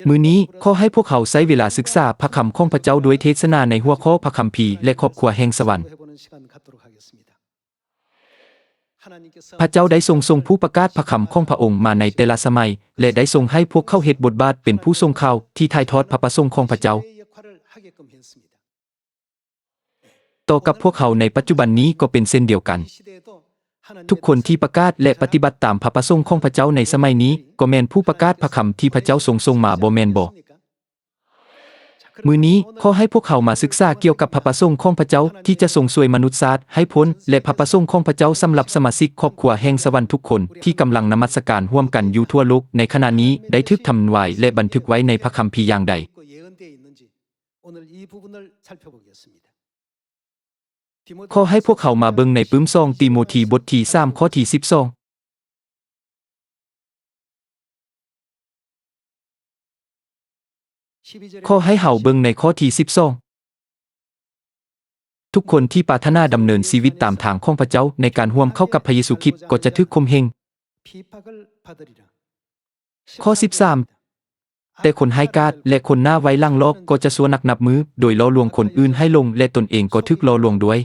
ມື້ນີ້ ຂໍໃຫ້ພວກເຮົາໃຊ້ເວລາສຶກສາພະຄຳຂອງພະເຈົ້າດ້ວຍເທດສະໜາໃນຫົວຂໍ້ພະຄຳພີ ແລະ ຄອບຄົວແຫ່ງສະຫວັນ. ພະເຈົ້າໄດ້ຊົງສົ່ງຜູ້ປະກາດພະຄຳຂອງພະອົງມາໃນແຕ່ລະສະໄໝ ແລະ ໄດ້ຊົງໃຫ້ພວກເຂົາເຮັດບົດບາດເປັນຜູ້ສົ່ງຂ່າວທີ່ຖ່າຍທອດພະປະສົງຂອງພະເຈົ້າ. ຕໍ່ກັບພວກເຮົາໃນປັດຈຸບັນນີ້ກໍເປັນເຊັ່ນດຽວກັນ. ທຸກຄົນທີ່ປະກາດ ແລະ ປະຕິບັດຕາມພະປະສົງຂອງພະເຈົ້າໃນສະໄໝນີ້ ກໍແມ່ນຜູ້ປະກາດພະຄຳທີ່ພະເຈົ້າຊົງສົ່ງມາ, ບໍ່ແມ່ນບໍ? ມື້ນີ້ ຂໍໃຫ້ພວກເຮົາມາສຶກສາກ່ຽວກັບພະປະສົງຂອງພະເຈົ້າທີ່ຈະຊົງຊ່ວຍມະນຸດຊາດໃຫ້ພົ້ນ ແລະ ພະປະສົງຂອງພະເຈົ້າສຳລັບສະມາຊິກຄອບຄົວແຫ່ງສະຫວັນທຸກຄົນທີ່ກຳລັງນະມັດສະການຮ່ວມກັນຢູ່ທົ່ວໂລກໃນຂະນະນີ້ ໄດ້ຖືກທຳນາຍ ແລະ ບັນທຶກໄວ້ໃນພະຄຳພີຢ່າງໃດ. ຂໍໃຫ້ພວກເຮົາມາເບິ່ງໃນປຶ້ມສອງຕີໂມທີ ບົດທີສາມ ຂໍ້ທີສິບສອງ. ຂໍໃຫ້ເຮົາເບິ່ງໃນຂໍ້ທີສິບສອງ. ທຸກຄົນທີ່ປາດຖະໜາດຳເນີນຊີວິດຕາມທາງຂອງພະເຈົ້າໃນການຮ່ວມເຂົ້າກັບພະເຢຊູຄຣິດ ກໍຈະຖືກຂົ່ມເຫງ. ຂໍ້ສິບສາມ. ແຕ່ຄົນຮ້າຍກາດ ແລະ ຄົນໜ້າໄວ້ຫຼັງຫຼອກກໍຈະຊົ່ວນັກນັບມື້ ໂດຍຫຼໍ່ລວງຄົນອື່ນໃຫ້ຫຼົງ ແລະ ຕົນເອງກໍຖືກຫຼໍ່ລວງດ້ວຍ.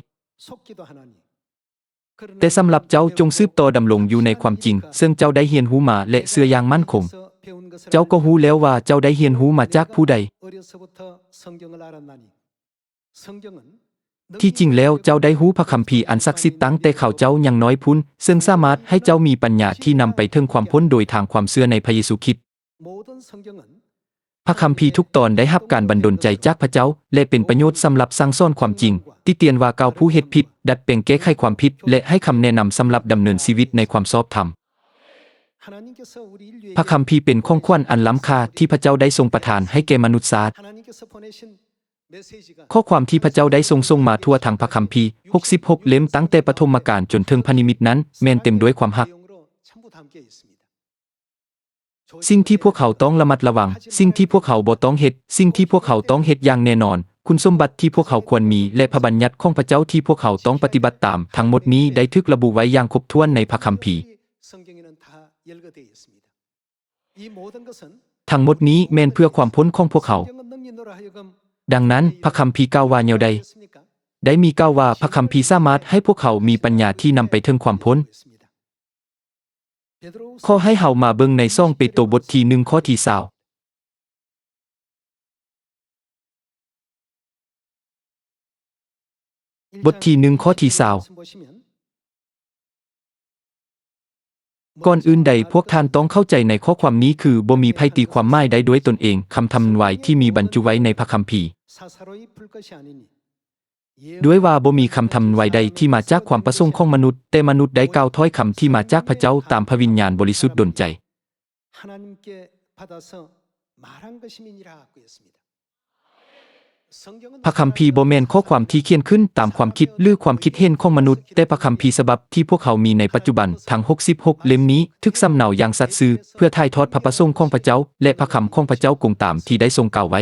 ແຕ່ສຳລັບເຈົ້າ ຈົ່ງສືບຕໍ່ດຳລົງຢູ່ໃນຄວາມຈິງ ເຊິ່ງເຈົ້າໄດ້ຮຽນຮູ້ມາ ແລະ ເຊື່ອຢ່າງໝັ້ນຄົງ. ເຈົ້າກໍຮູ້ແລ້ວວ່າເຈົ້າໄດ້ຮຽນຮູ້ມາຈາກຜູ້ໃດ. ທີ່ຈິງແລ້ວເຈົ້າໄດ້ຮູ້ພະຄຳພີອັນສັກສິດຕັ້ງແຕ່ເຂົາເຈົ້າຍັງນ້ອຍພຸ້ນ, ເຊິ່ງສາມາດໃຫ້ເຈົ້າມີປັນຍາທີ່ນຳໄປເຖິງຄວາມພົ້ນໂດຍທາງຄວາມເຊື່ອໃນພະເຢຊູຄຣິດ. ພະຄຳພີທຸກຕອນໄດ້ຮັບການບັນດົນໃຈຈາກພະເຈົ້າ ແລະ ເປັນປະໂຫຍດສຳລັບສັ່ງສອນຄວາມຈິງ, ຕິຕຽນວ່າກ່າວຜູ້ເຮັດຜິດ, ດັດແປງແກ້ໄຂຄວາມຜິດ ແລະ ໃຫ້ຄຳແນະນຳສຳລັບດຳເນີນຊີວິດໃນຄວາມຊອບທຳ. ພະຄຳພີເປັນຂອງຂວັນອັນລ້ຳຄ່າທີ່ພະເຈົ້າໄດ້ຊົງປະທານໃຫ້ແກ່ມະນຸດຊາດ. ຂໍ້ຄວາມທີ່ພະເຈົ້າໄດ້ຊົງສົ່ງມາທົ່ວທັງພະຄຳພີ ຫົກສິບຫົກ ເຫຼັ້ມ ຕັ້ງແຕ່ປະຖົມມະການຈົນເຖິງພະນິມິດນັ້ນ ແມ່ນເຕັມດ້ວຍຄວາມຮັກ. ສິ່ງທີ່ພວກເຮົາຕ້ອງລະມັດລະວັງ, ສິ່ງທີ່ພວກເຮົາບໍ່ຕ້ອງເຮັດ, ສິ່ງທີ່ພວກເຮົາຕ້ອງເຮັດຢ່າງແນ່ນອນ, ຄຸນສົມບັດທີ່ພວກເຮົາຄວນມີ ແລະ ພະບັນຍັດຂອງພະເຈົ້າທີ່ພວກເຮົາຕ້ອງປະຕິບັດຕາມ, ທັງໝົດນີ້ໄດ້ຖືກລະບຸໄວ້ຢ່າງຄົບຖ້ວນໃນພະຄຳພີ. ທັງໝົດນີ້ແມ່ນເພື່ອຄວາມພົ້ນຂອງພວກເຮົາ. ດັ່ງນັ້ນ, ພະຄຳພີກ່າວວ່າແນວໃດ? ໄດ້ມີກ່າວວ່າພະຄຳພີສາມາດໃຫ້ພວກເຮົາມີປັນຍາທີ່ນຳໄປເຖິງຄວາມພົ້ນ. ຂໍໃຫ້ເຮົາມາເບິ່ງໃນສອງເປໂຕບົດທີໜຶ່ງ ຂໍ້ທີຊາວ. ບົດທີໜຶ່ງ ຂໍ້ທີຊາວ. ກ່ອນອື່ນໃດ, ພວກທ່ານຕ້ອງເຂົ້າໃຈໃນຂໍ້ຄວາມນີ້ຄື ບໍ່ມີໃຜຕີຄວາມໝາຍໄດ້ດ້ວຍຕົນເອງ, ຄຳທຳນາຍທີ່ມີບັນຈຸໄວ້ໃນພະຄຳພີ. ດ້ວຍວ່າບໍ່ມີຄຳທຳນາຍໃດທີ່ມາຈາກຄວາມປະສົງຂອງມະນຸດ, ແຕ່ມະນຸດໄດ້ກ່າວຖ້ອຍຄຳທີ່ມາຈາກພະເຈົ້າຕາມພະວິນຍານບໍລິສຸດດົນໃຈ. ພະຄຳພີບໍ່ແມ່ນຂໍ້ຄວາມທີ່ຂຽນຂຶ້ນຕາມຄວາມຄິດ ຫຼື ຄວາມຄິດເຫັນຂອງມະນຸດ, ແຕ່ພະຄຳພີສະບັບທີ່ພວກເຮົາມີໃນປັດຈຸບັນ, ທັງຫົກສິບຫົກເຫຼັ້ມນີ້, ຖືກສຳເນົາຢ່າງສັດຊື່ ເພື່ອຖ່າຍທອດພະປະສົງຂອງພະເຈົ້າ ແລະ ພະຄຳຂອງພະເຈົ້າກົງຕາມທີ່ໄດ້ຊົງກ່າວໄວ້.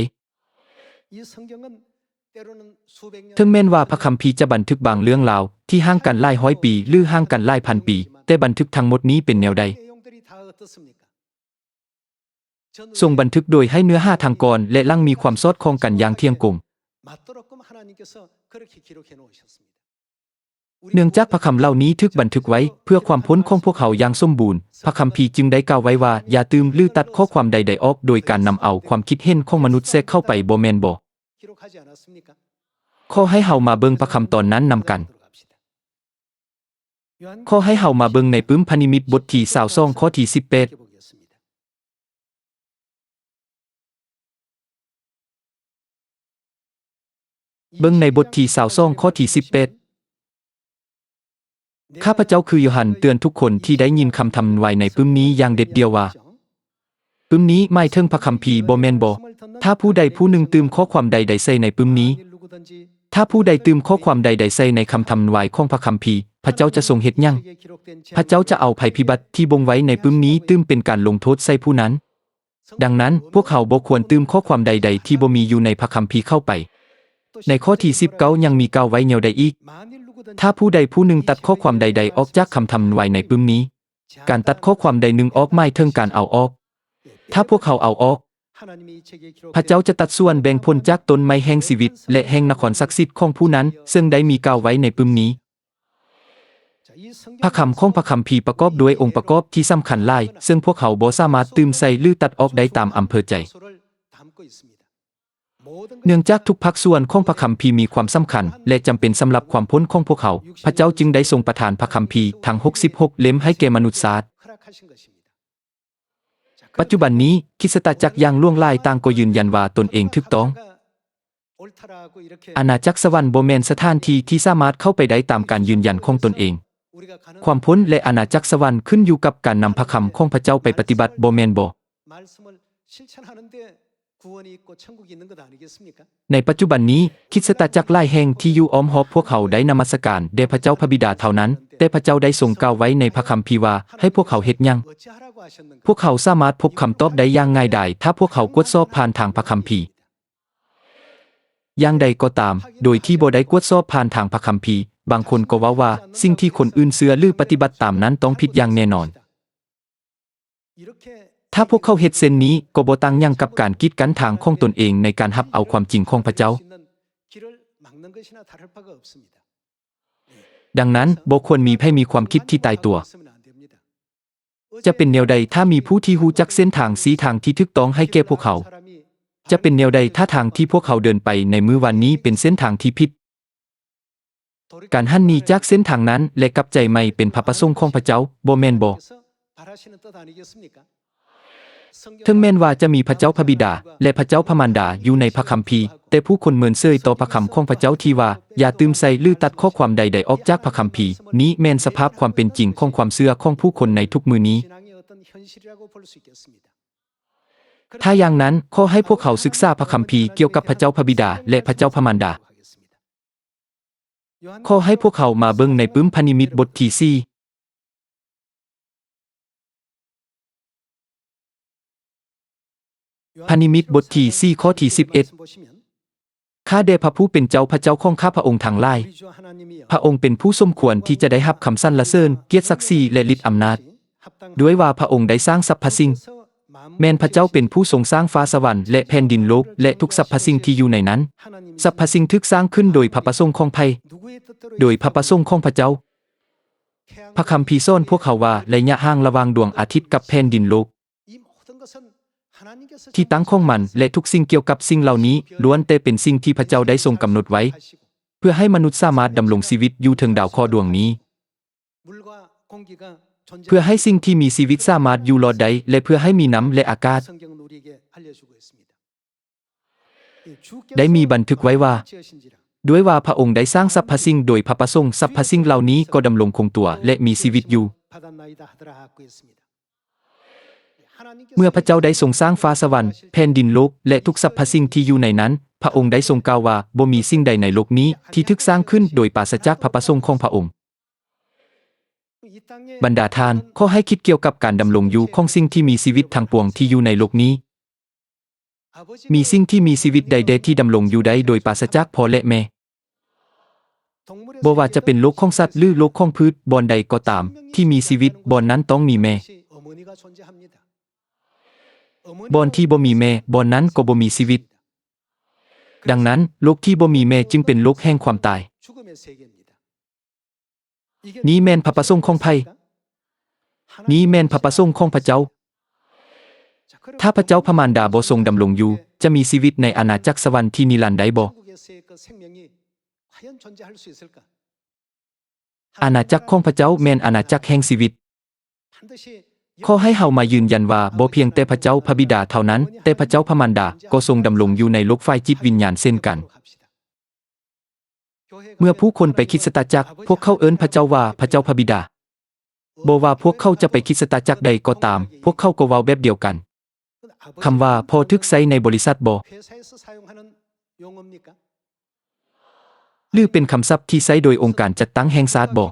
ເຖິງແມ່ນວ່າພະຄຳພີຈະບັນທຶກບາງເລື່ອງລາວທີ່ຫ່າງກັນຫຼາຍຮ້ອຍປີ ຫຼື ຫ່າງກັນຫຼາຍພັນປີ, ແຕ່ບັນທຶກທັງໝົດນີ້ເປັນແນວໃດ? ຊົງບັນທຶກໂດຍໃຫ້ເນື້ອຫາທັງກ່ອນ ແລະ ຫຼັງມີຄວາມສອດຄ່ອງກັນຢ່າງທ່ຽງກົງ. ເນື່ອງຈາກພະຄຳເຫຼົ່ານີ້ຖືກບັນທຶກໄວ້ເພື່ອຄວາມພົ້ນຂອງພວກເຮົາຢ່າງສົມບູນ, ພະຄຳພີຈຶ່ງໄດ້ກ່າວໄວ້ວ່າ ຢ່າຕື່ມ ຫຼື ຕັດຂໍ້ຄວາມໃດໆອອກໂດຍການນຳເອົາຄວາມຄິດເຫັນຂອງມະນຸດແຊກເຂົ້າໄປ, ບໍ່ແມ່ນບໍ? ຂໍໃຫ້ເຮົາມາເບິ່ງພະຄຳຕອນນັ້ນນຳກັນ. ຂໍໃຫ້ເຮົາມາເບິ່ງໃນປຶ້ມພະນິມິດບົດທີຊາວສອງ ຂໍ້ທີສິບແປດ. ເບິ່ງໃນບົດທີຊາວສອງ ຂໍ້ທີສິບແປດ. ຂ້າພະເຈົ້າຄືໂຢຮັນເຕືອນທຸກຄົນທີ່ໄດ້ຍິນຄຳທຳນາຍໃນປຶ້ມນີ້ຢ່າງເດັດດ່ຽວວ່າ, ປຶ້ມນີ້ໝາຍເຖິງພະຄຳພີບໍ່ແມ່ນບໍ? ຖ້າຜູ້ໃດຜູ້ໜຶ່ງຕື່ມຂໍ້ຄວາມໃດໆໃສ່ໃນປຶ້ມນີ້, ຖ້າຜູ້ໃດຕື່ມຂໍ້ຄວາມໃດໆໃສ່ໃນຄຳທຳນາຍຂອງພະຄຳພີ, ພະເຈົ້າຈະຊົງເຮັດຫຍັງ? ພະເຈົ້າຈະເອົາໄພພິບັດທີ່ບົ່ງໄວ້ໃນປຶ້ມນີ້ຕື່ມເປັນການລົງໂທດໃສ່ຜູ້ນັ້ນ. ດັ່ງນັ້ນ, ພວກເຮົາບໍ່ຄວນຕື່ມຂໍ້ຄວາມໃດໆທີ່ບໍ່ມີຢູ່ໃນພະຄຳພີເຂົ້າໄປ. ໃນຂໍ້ທີສິບເກົ້າຍັງມີກ່າວໄວ້ແນວໃດອີກ? ຖ້າຜູ້ໃດຜູ້ໜຶ່ງຕັດຂໍ້ຄວາມໃດໆອອກຈາກຄຳທຳນາຍໃນປຶ້ມນີ້, ການຕັດຂໍ້ຄວາມໃດໜຶ່ງອອກໝາຍເຖິງການເອົາອອກ. ຖ້າພວກເຮົາເອົາອອກ, ພະເຈົ້າຈະຕັດສ່ວນແບ່ງຜົນຈາກຕົ້ນໄມ້ແຫ່ງຊີວິດ ແລະ ແຫ່ງນະຄອນສັກສິດຂອງຜູ້ນັ້ນ ເຊິ່ງໄດ້ມີກ່າວໄວ້ໃນປຶ້ມນີ້. ພະຄຳຂອງພະຄຳພີປະກອບດ້ວຍອົງປະກອບທີ່ສຳຄັນຫຼາຍ ເຊິ່ງພວກເຮົາບໍ່ສາມາດຕື່ມໃສ່ ຫຼື ຕັດອອກໄດ້ຕາມອຳເພີໃຈ. ເນື່ອງຈາກທຸກພາກສ່ວນຂອງພະຄຳພີມີຄວາມສຳຄັນ ແລະ ຈຳເປັນສຳລັບຄວາມພົ້ນຂອງພວກເຮົາ, ພະເຈົ້າຈຶ່ງໄດ້ຊົງປະທານພະຄຳພີທັງຫົກສິບຫົກເຫຼັ້ມໃຫ້ແກ່ມະນຸດຊາດ. ປັດຈຸບັນນີ້, ຄຣິສຕະຈັກຢ່າງຫຼວງຫຼາຍຕ່າງກໍຢືນຢັນວ່າຕົນເອງຖືກຕ້ອງ. ອານາຈັກສະຫວັນບໍ່ແມ່ນສະຖານທີ່ທີ່ສາມາດເຂົ້າໄປໄດ້ຕາມການຢືນຢັນຂອງຕົນເອງ. ຄວາມພົ້ນ ແລະ ອານາຈັກສະຫວັນຂຶ້ນຢູ່ກັບການນຳພະຄຳຂອງພະເຈົ້າໄປປະຕິບັດ, ບໍ່ແມ່ນບໍ? ໃນປັດຈຸບັນນີ້, ຄຣິສຕະຈັກຫຼາຍແຫ່ງທີ່ຢູ່ອ້ອມຮອບພວກເຮົາໄດ້ນະມັດສະການແດ່ພະເຈົ້າພະບິດາເທົ່ານັ້ນ, ແຕ່ພະເຈົ້າໄດ້ຊົງກ່າວໄວ້ໃນພະຄຳພີວ່າໃຫ້ພວກເຮົາເຮັດຫຍັງ? ພວກເຮົາສາມາດພົບຄຳຕອບໄດ້ຢ່າງງ່າຍດາຍຖ້າພວກເຮົາກວດສອບຜ່ານທາງພະຄຳພີ. ຢ່າງໃດກໍຕາມ, ໂດຍທີ່ບໍ່ໄດ້ກວດສອບຜ່ານທາງພະຄຳພີ, ບາງຄົນກໍເວົ້າວ່າສິ່ງທີ່ຄົນອື່ນເຊື່ອ ຫຼື ປະຕິບັດຕາມນັ້ນຕ້ອງຜິດຢ່າງແນ່ນອນ. ຖ້າພວກເຂົາເຮັດເຊັ່ນນີ້, ກໍບໍ່ຕ່າງຫຍັງກັບການກີດກັ້ນທາງຂອງຕົນເອງໃນການຮັບເອົາຄວາມຈິງຂອງພະເຈົ້າ. ດັ່ງນັ້ນ, ບໍ່ຄວນມີໃຜມີຄວາມຄິດທີ່ຕາຍຕົວ. ຈະເປັນແນວໃດຖ້າມີຜູ້ທີ່ຮູ້ຈັກເສັ້ນທາງຊີ້ທາງທີ່ຖືກຕ້ອງໃຫ້ແກ່ພວກເຮົາ? ຈະເປັນແນວໃດຖ້າທາງທີ່ພວກເຮົາເດີນໄປໃນມື້ວານນີ້ເປັນເສັ້ນທາງທີ່ຜິດ? ການຫັນໜີຈາກເສັ້ນທາງນັ້ນ ແລະ ກັບໃຈໃໝ່ເປັນພະປະສົງຂອງພະເຈົ້າ, ບໍ່ແມ່ນບໍ? ເຖິງແມ່ນວ່າຈະມີພະເຈົ້າພະບິດາ ແລະ ພະເຈົ້າພະມານດາຢູ່ໃນພະຄຳພີ, ແຕ່ຜູ້ຄົນເມີນເສີຍຕໍ່ພະຄຳຂອງພະເຈົ້າທີ່ວ່າ, ຢ່າຕື່ມໃສ່ ຫຼື ຕັດຂໍ້ຄວາມໃດໆອອກຈາກພະຄຳພີ. ນີ້ແມ່ນສະພາບຄວາມເປັນຈິງຂອງຄວາມເຊື່ອຂອງຜູ້ຄົນໃນທຸກມື້ນີ້. ຖ້າຢ່າງນັ້ນ, ຂໍໃຫ້ພວກເຮົາສຶກສາພະຄຳພີກ່ຽວກັບພະເຈົ້າພະບິດາ ແລະ ພະເຈົ້າພະມານດາ. ຂໍໃຫ້ພວກເຮົາມາເບິ່ງໃນປຶ້ມພະນິມິດບົດທີສີ່. ພະນິມິດບົດທີສີ່ ຂໍ້ທີສິບເອັດ. ຂ້າແດ່ພະຜູ້ເປັນເຈົ້າ ພະເຈົ້າຂອງຂ້າພະອົງທັງຫຼາຍ, ພະອົງເປັນຜູ້ສົມຄວນທີ່ຈະໄດ້ຮັບຄຳສັນລະເສີນ, ກຽດສັກສີ ແລະ ລິດອຳນາດ, ດ້ວຍວ່າພະອົງໄດ້ສ້າງສັບພະສິ່ງ. ແມ່ນພະເຈົ້າເປັນຜູ້ຊົງສ້າງຟ້າສະຫວັນ ແລະ ແຜ່ນດິນໂລກ ແລະ ທຸກສັບພະສິ່ງທີ່ຢູ່ໃນນັ້ນ. ສັບພະສິ່ງຖືກສ້າງຂຶ້ນໂດຍພະປະສົງຂອງໃຜ? ໂດຍພະປະສົງຂອງພະເຈົ້າ. ພະຄຳພີສອນພວກເຮົາວ່າໄລຍະຫ່າງລະຫວ່າງດວງອາທິດກັບແຜ່ນດິນໂລກ, ທີ່ຕັ້ງຂອງມັນ ແລະ ທຸກສິ່ງກ່ຽວກັບສິ່ງເຫຼົ່ານີ້ ລ້ວນແຕ່ເປັນສິ່ງທີ່ພະເຈົ້າໄດ້ຊົງກຳນົດໄວ້ ເພື່ອໃຫ້ມະນຸດສາມາດດຳລົງຊີວິດຢູ່ເທິງດາວເຄາະດວງນີ້, ເພື່ອໃຫ້ສິ່ງທີ່ມີຊີວິດສາມາດຢູ່ລອດໄດ້ ແລະ ເພື່ອໃຫ້ມີນ້ຳ ແລະ ອາກາດ. ໄດ້ມີບັນທຶກໄວ້ວ່າ, ດ້ວຍວ່າພະອົງໄດ້ສ້າງສັບພະສິ່ງໂດຍພະປະສົງ, ສັບພະສິ່ງເຫຼົ່ານີ້ກໍດຳລົງຄົງຕົວ ແລະ ມີຊີວິດຢູ່. ເມື່ອພະເຈົ້າໄດ້ຊົງສ້າງຟ້າສະຫວັນ, ແຜ່ນດິນໂລກ ແລະ ທຸກສັບພະສິ່ງທີ່ຢູ່ໃນນັ້ນ, ພະອົງໄດ້ຊົງກ່າວວ່າ, ບໍ່ມີສິ່ງໃດໃນໂລກນີ້ທີ່ຖືກສ້າງຂຶ້ນໂດຍປາສະຈາກພະປະສົງຂອງພະອົງ. ບັນດາທ່ານ, ຂໍໃຫ້ຄິດກ່ຽວກັບການດຳລົງຢູ່ຂອງສິ່ງທີ່ມີຊີວິດທັງປວງທີ່ຢູ່ໃນໂລກນີ້. ມີສິ່ງທີ່ມີຊີວິດໃດແດ່ທີ່ດຳລົງຢູ່ໄດ້ໂດຍປາສະຈາກພໍ່ ແລະ ແມ່? ບໍ່ວ່າຈະເປັນໂລກຂອງສັດ ຫຼື ໂລກຂອງພືດ, ບ່ອນໃດກໍຕາມທີ່ມີຊີວິດ, ບ່ອນນັ້ນຕ້ອງມີແມ່. ບ່ອນທີ່ບໍ່ມີແມ່, ບ່ອນນັ້ນກໍບໍ່ມີຊີວິດ. ດັ່ງນັ້ນ, ໂລກທີ່ບໍ່ມີແມ່ຈຶ່ງເປັນໂລກແຫ່ງຄວາມຕາຍ. ນີ້ແມ່ນພະປະສົງຂອງໃຜ? ນີ້ແມ່ນພະປະສົງຂອງພະເຈົ້າ. ຖ້າພະເຈົ້າພະມານດາບໍ່ຊົງດຳລົງຢູ່, ຈະມີຊີວິດໃນອານາຈັກສະຫວັນທີ່ນິລັນໄດ້ບໍ່? ອານາຈັກຂອງພະເຈົ້າແມ່ນອານາຈັກແຫ່ງຊີວິດ. ຂໍໃຫ້ເຮົາມາຢືນຢັນວ່າບໍ່ພຽງແຕ່ພະເຈົ້າພະບິດາເທົ່ານັ້ນ, ແຕ່ພະເຈົ້າພະມານດາກໍຊົງດຳລົງຢູ່ໃນໂລກຝ່າຍຈິດວິນຍານເຊັ່ນກັນ. ເມື່ອຜູ້ຄົນໄປຄຣິສຕະຈັກ, ພວກເຂົາເອີ້ນພະເຈົ້າວ່າພະເຈົ້າພະບິດາ. ບໍ່ວ່າພວກເຂົາຈະໄປຄຣິສຕະຈັກໃດກໍຕາມ, ພວກເຂົາກໍເວົ້າແບບດຽວກັນ. ຄຳວ່າພໍ່ຖືກໃຊ້ໃນບໍລິສັດບໍ? ຫຼື ເປັນຄຳສັບທີ່ໃຊ້ໂດຍອົງການຈັດຕັ້ງແຫ່ງຊາດບໍ?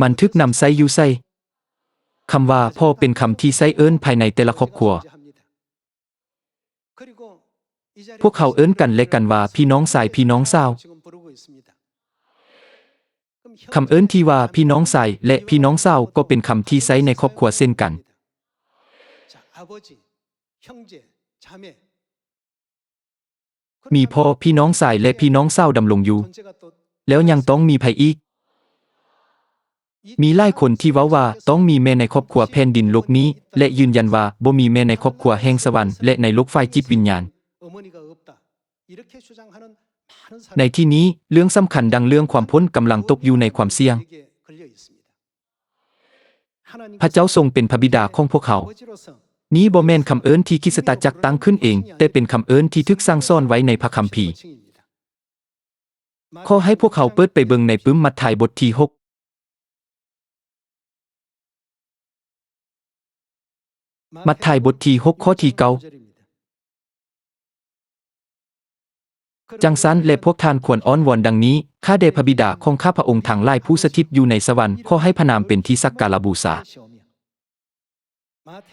ມັນຖືກນຳໃຊ້ຢູ່ໃສ? ຄຳວ່າພໍ່ເປັນຄຳທີ່ໃຊ້ເອີ້ນພາຍໃນແຕ່ລະຄອບຄົວ. ພວກເຮົາເອີ້ນກັນແລະກັນວ່າພີ່ນ້ອງຊາຍ, ພີ່ນ້ອງສາວ. ຄຳເອີ້ນທີ່ວ່າພີ່ນ້ອງຊາຍ ແລະ ພີ່ນ້ອງສາວ ກໍເປັນຄຳທີ່ໃຊ້ໃນຄອບຄົວເຊັ່ນກັນ. ມີພໍ່ ພີ່ນ້ອງຊາຍ ແລະ ພີ່ນ້ອງສາວດຳລົງຢູ່. ແລ້ວຍັງຕ້ອງມີໃຜອີກ? ມີຫຼາຍຄົນທີ່ເວົ້າວ່າຕ້ອງມີແມ່ໃນຄອບຄົວແຜ່ນດິນໂລກນີ້ ແລະ ຢືນຢັນວ່າບໍ່ມີແມ່ໃນຄອບຄົວແຫ່ງສະຫວັນ ແລະ ໃນໂລກຝ່າຍຈິດວິນຍານ. ໃນທີ່ນີ້, ເລື່ອງສຳຄັນດັ່ງເລື່ອງຄວາມພົ້ນກຳລັງຕົກຢູ່ໃນຄວາມສ່ຽງ. ພະເຈົ້າຊົງເປັນພະບິດາຂອງພວກເຮົາ. ນີ້ບໍ່ແມ່ນຄຳເອີ້ນທີ່ຄຣິສຕະຈັກຕັ້ງຂຶ້ນເອງ, ແຕ່ເປັນຄຳເອີ້ນທີ່ຖືກສັ່ງສອນໄວ້ໃນພະຄຳພີ. ຂໍໃຫ້ພວກເຮົາເປີດໄປເບິ່ງໃນປຶ້ມມັດທາຍບົດທີຫົກ. ມັດທາຍບົດທີຫົກ ຂໍ້ທີເກົ້າ. ຈັ່ງຊັ້ນແລ ພວກທ່ານຄວນອ້ອນວອນດັ່ງນີ້, ຂ້າແດ່ພະບິດາຂອງຂ້າພະອົງທັງຫຼາຍຜູ້ສະຖິດຢູ່ໃນສະຫວັນ, ຂໍໃຫ້ພະນາມເປັນທີ່ສັກກາລະບູຊາ.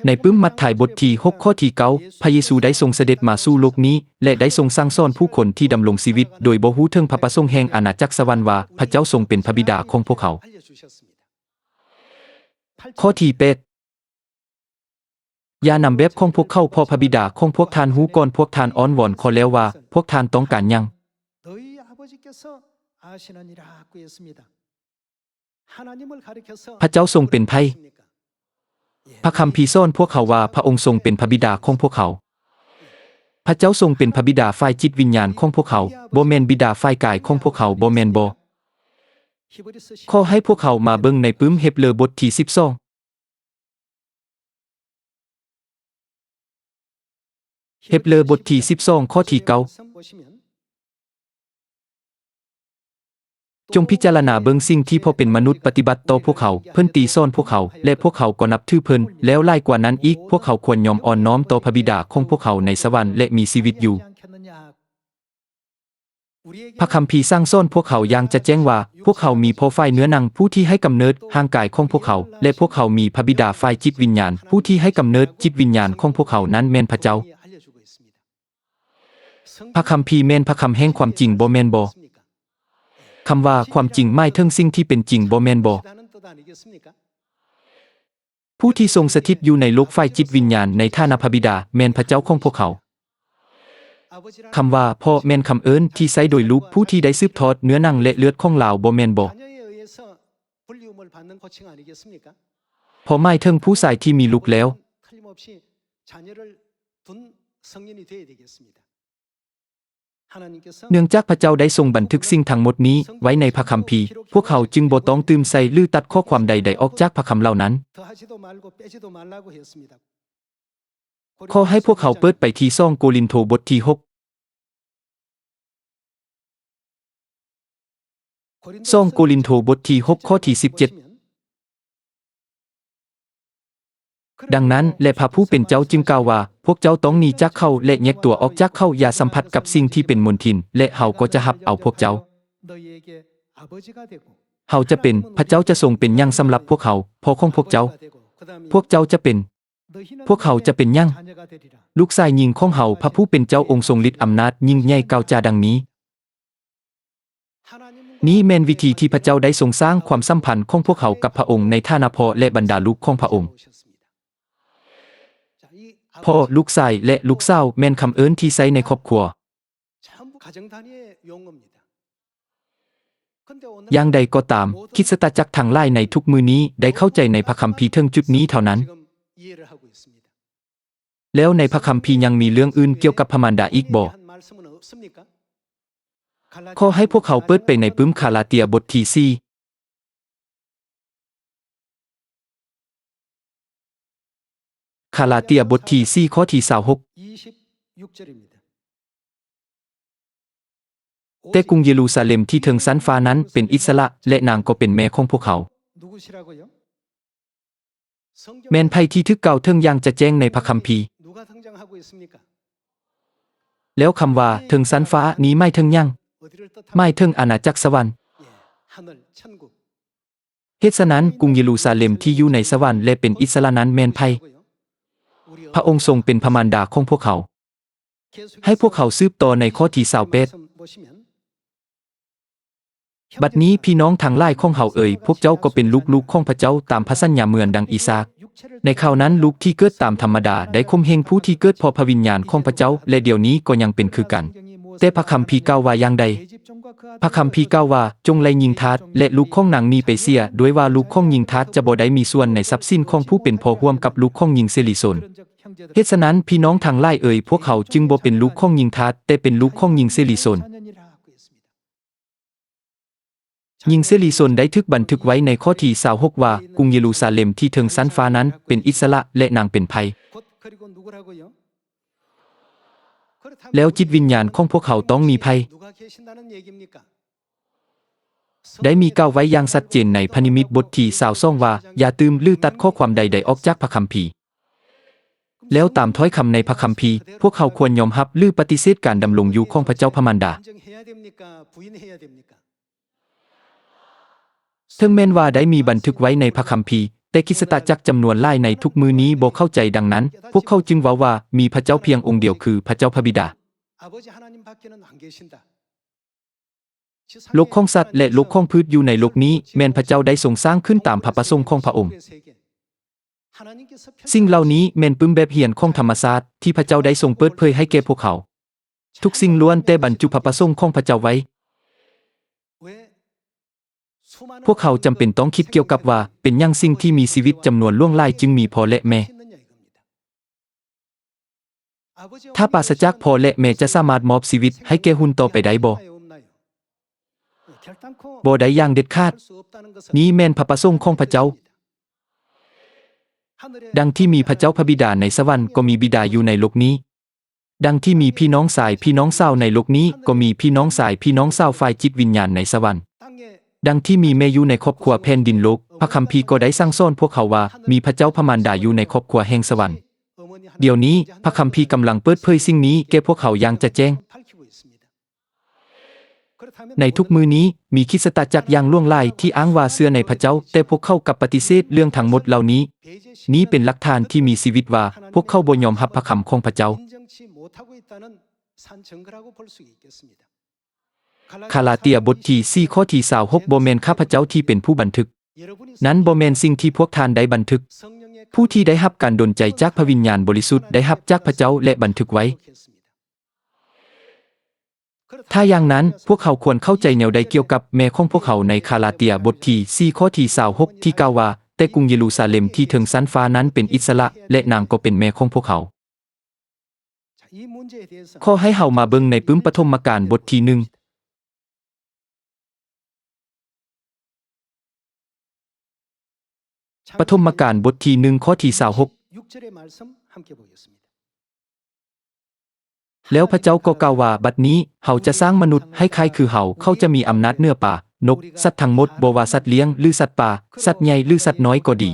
ໃນປຶ້ມມັດທາຍບົດທີຫົກ ຂໍ້ທີເກົ້າ, ພະເຢຊູໄດ້ຊົງສະເດັດມາສູ່ໂລກນີ້ ແລະ ໄດ້ຊົງສັ່ງສອນຜູ້ຄົນທີ່ດຳລົງຊີວິດໂດຍບໍ່ຮູ້ເຖິງພະປະສົງແຫ່ງອານາຈັກສະຫວັນວ່າ ພະເຈົ້າຊົງເປັນພະບິດາຂອງພວກເຮົາ. ຂໍ້ທີແປດ. ຢ່ານຳແບບຂອງພວກເຂົາ, ເພາະພະບິດາຂອງພວກທ່ານຮູ້ກ່ອນພວກທ່ານອ້ອນວອນຂໍແລ້ວວ່າພວກທ່ານຕ້ອງການຫຍັງ. ພະເຈົ້າຊົງເປັນໃຜ? ພະຄຳພີສອນພວກເຮົາວ່າພະອົງຊົງເປັນພະບິດາຂອງພວກເຮົາ. ພະເຈົ້າຊົງເປັນພະບິດາຝ່າຍຈິດວິນຍານຂອງພວກເຮົາ, ບໍ່ແມ່ນບິດາຝ່າຍກາຍຂອງພວກເຮົາ, ບໍ່ແມ່ນບໍ? ຂໍໃຫ້ພວກເຮົາມາເບິ່ງໃນປຶ້ມເຮັບເຣີບົດທີສິບສອງ. ເຮັບເຣີບົດທີສິບສອງ ຂໍ້ທີເກົ້າ. ຈົ່ງພິຈາລະນາເບິ່ງສິ່ງທີ່ພໍ່ເປັນມະນຸດປະຕິບັດຕໍ່ພວກເຮົາ, ເພິ່ນຕີສອນພວກເຮົາ ແລະ ພວກເຮົາກໍນັບຖືເພິ່ນ, ແລ້ວຫຼາຍກວ່ານັ້ນອີກ, ພວກເຮົາຄວນຍອມອ່ອນນ້ອມຕໍ່ພະບິດາຂອງພວກເຮົາໃນສະຫວັນ ແລະ ມີຊີວິດຢູ່. ພະຄຳພີສັ່ງສອນພວກເຮົາຢ່າງຈະແຈ້ງວ່າ ພວກເຮົາມີພໍ່ຝ່າຍເນື້ອໜັງຜູ້ທີ່ໃຫ້ກຳເນີດຮ່າງກາຍຂອງພວກເຮົາ ແລະ ພວກເຮົາມີພະບິດາຝ່າຍຈິດວິນຍານຜູ້ທີ່ໃຫ້ກຳເນີດຈິດວິນຍານຂອງພວກເຮົາ, ນັ້ນແມ່ນພະເຈົ້າ. ພະຄຳພີແມ່ນພະຄຳແຫ່ງຄວາມຈິງ, ບໍ່ແມ່ນບໍ? ຄຳວ່າຄວາມຈິງໝາຍເຖິງສິ່ງທີ່ເປັນຈິງ, ບໍ່ແມ່ນບໍ? ຜູ້ທີ່ຊົງສະຖິດຢູ່ໃນໂລກຝ່າຍຈິດວິນຍານໃນຖານະພະບິດາ ແມ່ນພະເຈົ້າຂອງພວກເຮົາ. ຄຳວ່າພໍ່ແມ່ນຄຳເອີ້ນທີ່ໃຊ້ໂດຍລູກຜູ້ທີ່ໄດ້ສືບທອດເນື້ອໜັງ ແລະ ເລືອດຂອງລາວ, ບໍ່ແມ່ນບໍ? ພໍ່ໝາຍເຖິງຜູ້ຊາຍທີ່ມີລູກແລ້ວ. ເນື່ອງຈາກພະເຈົ້າໄດ້ຊົງບັນທຶກສິ່ງທັງໝົດນີ້ໄວ້ໃນພະຄຳພີ, ພວກເຮົາຈຶ່ງບໍ່ຕ້ອງຕື່ມໃສ່ ຫຼື ຕັດຂໍ້ຄວາມໃດໆອອກຈາກພະຄຳເຫຼົ່ານັ້ນ. ຂໍໃຫ້ພວກເຮົາເປີດໄປທີ່ສອງໂກລິນໂທບົດທີຫົກ. ສອງໂກລິນໂທບົດທີຫົກ ຂໍ້ທີສິບເຈັດ. ດັ່ງນັ້ນແລ ພະຜູ້ເປັນເຈົ້າຈຶ່ງກ່າວວ່າ, ພວກເຈົ້າຕ້ອງໜີຈາກເຂົາ ແລະ ແຍກຕົວອອກຈາກເຂົາ, ຢ່າສຳຜັດກັບສິ່ງທີ່ເປັນມົນທິນ, ແລະ ເຮົາກໍຈະຮັບເອົາພວກເຈົ້າ. ເຮົາຈະເປັນ, ພະເຈົ້າຈະຊົງເປັນຫຍັງສຳລັບພວກເຮົາ, ພໍ່ຂອງພວກເຈົ້າ. ພວກເຈົ້າຈະເປັນ, ພວກເຮົາຈະເປັນຫຍັງ? ລູກຊາຍຍິງຂອງເຮົາ, ພະຜູ້ເປັນເຈົ້າອົງຊົງລິດອຳນາດຍິ່ງໃຫຍ່ກ່າວຈາດັ່ງນີ້. ນີ້ແມ່ນວິທີທີ່ພະເຈົ້າໄດ້ຊົງສ້າງຄວາມສຳພັນຂອງພວກເຮົາກັບພະອົງໃນຖານະພໍ່ ແລະ ບັນດາລູກຂອງພະອົງ. ພໍ່, ລູກຊາຍ ແລະ ລູກສາວ ແມ່ນຄຳເອີ້ນທີ່ໃຊ້ໃນຄອບຄົວ. ຢ່າງໃດກໍຕາມ, ຄຣິສຕະຈັກທັງຫຼາຍໃນທຸກມື້ນີ້ໄດ້ເຂົ້າໃຈໃນພະຄຳພີເຖິງຈຸດນີ້ເທົ່ານັ້ນ. ແລ້ວໃນພະຄຳພີຍັງມີເລື່ອງອື່ນກ່ຽວກັບພະມານດາອີກບໍ? ຂໍໃຫ້ພວກເຮົາເປີດໄປໃນປຶ້ມຄາລາເຕຍບົດທີສີ່. ຄາລາເຕຍບົດທີສີ່ ຂໍ້ທີຊາວຫົກ. ແຕ່ກຸງເຢຣູຊາເລັມທີ່ເທິງຊັ້ນຟ້ານັ້ນເປັນອິດສະຫຼະ ແລະ ນາງກໍເປັນແມ່ຂອງພວກເຮົາ. ແມ່ນໃຜທີ່ຖືກກ່າວເຖິງຢ່າງຈະແຈ້ງໃນພະຄຳພີ? ແລ້ວຄຳວ່າເທິງຊັ້ນຟ້ານີ້ໝາຍເຖິງຫຍັງ? ໝາຍເຖິງອານາຈັກສະຫວັນ. ເຫດສະນັ້ນ, ກຸງເຢຣູຊາເລັມທີ່ຢູ່ໃນສະຫວັນ ແລະ ເປັນອິດສະຫຼະນັ້ນແມ່ນໃຜ? ພະອົງຊົງເປັນພະມານດາຂອງພວກເຮົາ. ໃຫ້ພວກເຮົາສືບຕໍ່ໃນຂໍ້ທີຊາວແປດ. ບັດນີ້ພີ່ນ້ອງທັງຫຼາຍຂອງເຮົາເອີຍ, ພວກເຈົ້າກໍເປັນລູກໆຂອງພະເຈົ້າຕາມພະສັນຍາເໝືອນດັ່ງອີສາກ. ໃນຄາວນັ້ນລູກທີ່ເກີດຕາມທຳມະດາໄດ້ຂົ່ມເຫງຜູ້ທີ່ເກີດເພາະພະວິນຍານຂອງພະເຈົ້າ, ແລະ ດຽວນີ້ກໍຍັງເປັນຄືກັນ. ແຕ່ພະຄຳພີກ່າວວ່າຢ່າງໃດ? ພະຄຳພີກ່າວວ່າ, ຈົ່ງໄລ່ຍິງທາດ ແລະ ລູກຂອງນາງໜີໄປເສຍ, ດ້ວຍວ່າລູກຂອງຍິງທາດຈະບໍ່ໄດ້ມີສ່ວນໃນຊັບສິນຂອງຜູ້ເປັນພໍ່ຮ່ວມກັບລູກຂອງຍິງເສລີຊົນ. ເຫດສະນັ້ນ, ພີ່ນ້ອງທັງຫຼາຍເອີຍ, ພວກເຮົາຈຶ່ງບໍ່ເປັນລູກຂອງຍິງທາດ, ແຕ່ເປັນລູກຂອງຍິງເສລີຊົນ. ຍິງເສລີຊົນໄດ້ຖືກບັນທຶກໄວ້ໃນຂໍ້ທີຊາວຫົກວ່າ, ກຸງເຢຣູຊາເລັມທີ່ເທິງຊັ້ນຟ້ານັ້ນເປັນອິດສະຫຼະ ແລະ ນາງເປັນໃຜ? ແລ້ວຈິດວິນຍານຂອງພວກເຮົາຕ້ອງມີໃຜ? ໄດ້ມີກ່າວໄວ້ຢ່າງຊັດເຈນໃນພະນິມິດບົດທີຊາວສອງວ່າ, ຢ່າຕື່ມ ຫຼື ຕັດຂໍ້ຄວາມໃດໆອອກຈາກພະຄຳພີ. ແລ້ວຕາມຖ້ອຍຄຳໃນພະຄຳພີ, ພວກເຮົາຄວນຍອມຮັບ ຫຼື ປະຕິເສດການດຳລົງຢູ່ຂອງພະເຈົ້າພະມານດາ. ເຖິງແມ່ນວ່າໄດ້ມີບັນທຶກໄວ້ໃນພະຄຳພີ, ແຕ່ຄຣິສຕະຈັກຈຳນວນຫຼາຍໃນທຸກມື້ນີ້ບໍ່ເຂົ້າໃຈ, ດັ່ງນັ້ນ ພວກເຂົາຈຶ່ງເວົ້າວ່າມີພະເຈົ້າພຽງອົງດຽວ ຄືພະເຈົ້າພະບິດາ. ໂລກຂອງສັດ ແລະ ໂລກຂອງພືດຢູ່ໃນໂລກນີ້ ແມ່ນພະເຈົ້າໄດ້ຊົງສ້າງຂຶ້ນຕາມພະປະສົງຂອງພະອົງ. ສິ່ງເຫຼົ່ານີ້ແມ່ນປຶ້ມແບບຮຽນຂອງທຳມະຊາດທີ່ພະເຈົ້າໄດ້ຊົງເປີດເຜີຍໃຫ້ແກ່ພວກເຮົາ. ທຸກສິ່ງລ້ວນແຕ່ບັນຈຸພະປະສົງຂອງພະເຈົ້າໄວ້. ພວກເຮົາຈຳເປັນຕ້ອງຄິດກ່ຽວກັບວ່າ ເປັນຫຍັງສິ່ງທີ່ມີຊີວິດຈຳນວນຫຼວງຫຼາຍຈຶ່ງມີພໍ່ ແລະ ແມ່? ຖ້າປາສະຈາກພໍ່ ແລະ ແມ່ຈະສາມາດມອບຊີວິດໃຫ້ແກ່ຮຸ່ນຕໍ່ໄປໄດ້ບໍ່? ບໍ່ໄດ້ຢ່າງເດັດຂາດ. ນີ້ແມ່ນພະປະສົງຂອງພະເຈົ້າ. ດັ່ງທີ່ມີພະເຈົ້າພະບິດາໃນສະຫວັນ ກໍມີບິດາຢູ່ໃນໂລກນີ້. ດັ່ງທີ່ມີພີ່ນ້ອງຊາຍພີ່ນ້ອງສາວໃນໂລກນີ້ ກໍມີພີ່ນ້ອງຊາຍພີ່ນ້ອງສາວຝ່າຍຈິດວິນຍານໃນສະຫວັນ. ດັ່ງທີ່ມີແມ່ຢູ່ໃນຄອບຄົວແຜ່ນດິນໂລກ, ພະຄຳພີກໍໄດ້ສັ່ງສອນພວກເຮົາວ່າ ມີພະເຈົ້າພະມານດາຢູ່ໃນຄອບຄົວແຫ່ງສະຫວັນ. ດຽວນີ້ ພະຄຳພີກຳລັງເປີດເຜີຍສິ່ງນີ້ແກ່ພວກເຮົາຢ່າງຈະແຈ້ງ. ໃນທຸກມື້ນີ້ ມີຄຣິສຕະຈັກຢ່າງຫຼວງຫຼາຍທີ່ອ້າງວ່າເຊື່ອໃນພະເຈົ້າ, ແຕ່ພວກເຂົາກັບປະຕິເສດເລື່ອງທັງໝົດເຫຼົ່ານີ້. ນີ້ເປັນຫຼັກຖານທີ່ມີຊີວິດວ່າ ພວກເຂົາບໍ່ຍອມຮັບພະຄຳຂອງພະເຈົ້າ. ກາລາເຕຍບົດທີສີ່ ຂໍ້ທີຊາວຫົກ ບໍ່ແມ່ນຂ້າພະເຈົ້າທີ່ເປັນຜູ້ບັນທຶກ. ນັ້ນບໍ່ແມ່ນສິ່ງທີ່ພວກທ່ານໄດ້ບັນທຶກ. ຜູ້ທີ່ໄດ້ຮັບການດົນໃຈຈາກພະວິນຍານບໍລິສຸດໄດ້ຮັບຈາກພະເຈົ້າ ແລະ ບັນທຶກໄວ້. ຖ້າຢ່າງນັ້ນ, ພວກເຮົາຄວນເຂົ້າໃຈແນວໃດກ່ຽວກັບແມ່ຂອງພວກເຮົາໃນກາລາເຕຍບົດທີສີ່ ຂໍ້ທີຊາວຫົກ ທີ່ກ່າວວ່າ, ແຕ່ກຸງເຢຣູຊາເລັມທີ່ເທິງຊັ້ນຟ້ານັ້ນເປັນອິດສະຫຼະ ແລະ ນາງກໍເປັນແມ່ຂອງພວກເຮົາ? ຂໍໃຫ້ເຮົາມາເບິ່ງໃນປຶ້ມປະຖົມມະການບົດທີໜຶ່ງ. ປະຖົມມະການບົດທີໜຶ່ງ ຂໍ້ທີຊາວຫົກ. ແລ້ວພະເຈົ້າກໍກ່າວວ່າ, ບັດນີ້ເຮົາຈະສ້າງມະນຸດໃຫ້ຄ້າຍຄືເຮົາ, ເຂົາຈະມີອຳນາດເໜືອປາ, ນົກ, ສັດທັງໝົດ, ບໍ່ວ່າສັດລ້ຽງ ຫຼື ສັດປ່າ, ສັດໃຫຍ່ ຫຼື ສັດນ້ອຍກໍດີ.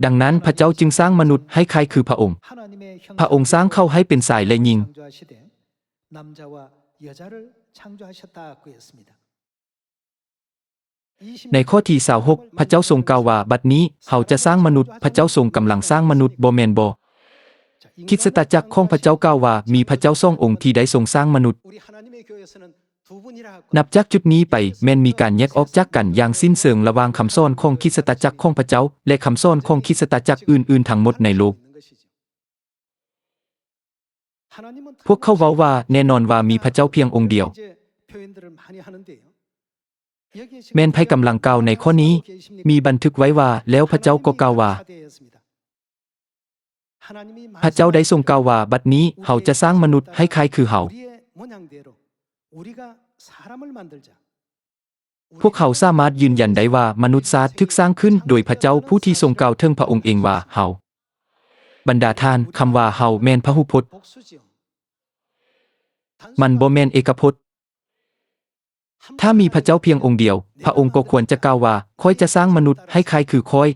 ດັ່ງນັ້ນພະເຈົ້າຈຶ່ງສ້າງມະນຸດໃຫ້ຄ້າຍຄືພະອົງ. ພະອົງສ້າງເຂົາໃຫ້ເປັນຊາຍ ແລະ ຍິງ. ໃນຂໍ້ທີຊາວຫົກ ພະເຈົ້າຊົງກ່າວວ່າ, ບັດນີ້ເຮົາຈະສ້າງມະນຸດ. ພະເຈົ້າຊົງກຳລັງສ້າງມະນຸດ, ບໍ່ແມ່ນບໍ? ຄຣິສຕະຈັກຂອງພະເຈົ້າກ່າວວ່າ ມີພະເຈົ້າສອງອົງທີ່ໄດ້ຊົງສ້າງມະນຸດ. ນັບຈາກຈຸດນີ້ໄປ ແມ່ນມີການແຍກອອກຈາກກັນຢ່າງສິ້ນເຊີງລະຫວ່າງຄຳສອນຂອງຄຣິສຕະຈັກຂອງພະເຈົ້າ ແລະ ຄຳສອນຂອງຄຣິສຕະຈັກອື່ນໆທັງໝົດໃນໂລກ. ພວກເຂົາເວົ້າວ່າ ແນ່ນອນວ່າມີພະເຈົ້າພຽງອົງດຽວ. ແມ່ນໃຜກຳລັງກ່າວໃນຂໍ້ນີ້? ມີບັນທຶກໄວ້ວ່າ, ແລ້ວພະເຈົ້າກໍກ່າວວ່າ. ພະເຈົ້າໄດ້ຊົງກ່າວວ່າ, ບັດນີ້ເຮົາຈະສ້າງມະນຸດໃຫ້ຄ້າຍຄືເຮົາ. ພວກເຮົາສາມາດຢືນຢັນໄດ້ວ່າ ມະນຸດຊາດຖືກສ້າງຂຶ້ນໂດຍພະເຈົ້າຜູ້ທີ່ຊົງກ່າວເຖິງພະອົງເອງວ່າ ເຮົາ. ບັນດາທ່ານ, ຄຳວ່າເຮົາແມ່ນພະຫູພົດ. ມັນບໍ່ແມ່ນເອກະພົດ. ຖ້າມີພະເຈົ້າພຽງອົງດຽວ, ພະອົງກໍຄວນຈະກ່າວວ່າ, ຂ້ອຍຈະສ້າງມະນຸດໃຫ້ຄ້າຍຄືຂ້ອຍ.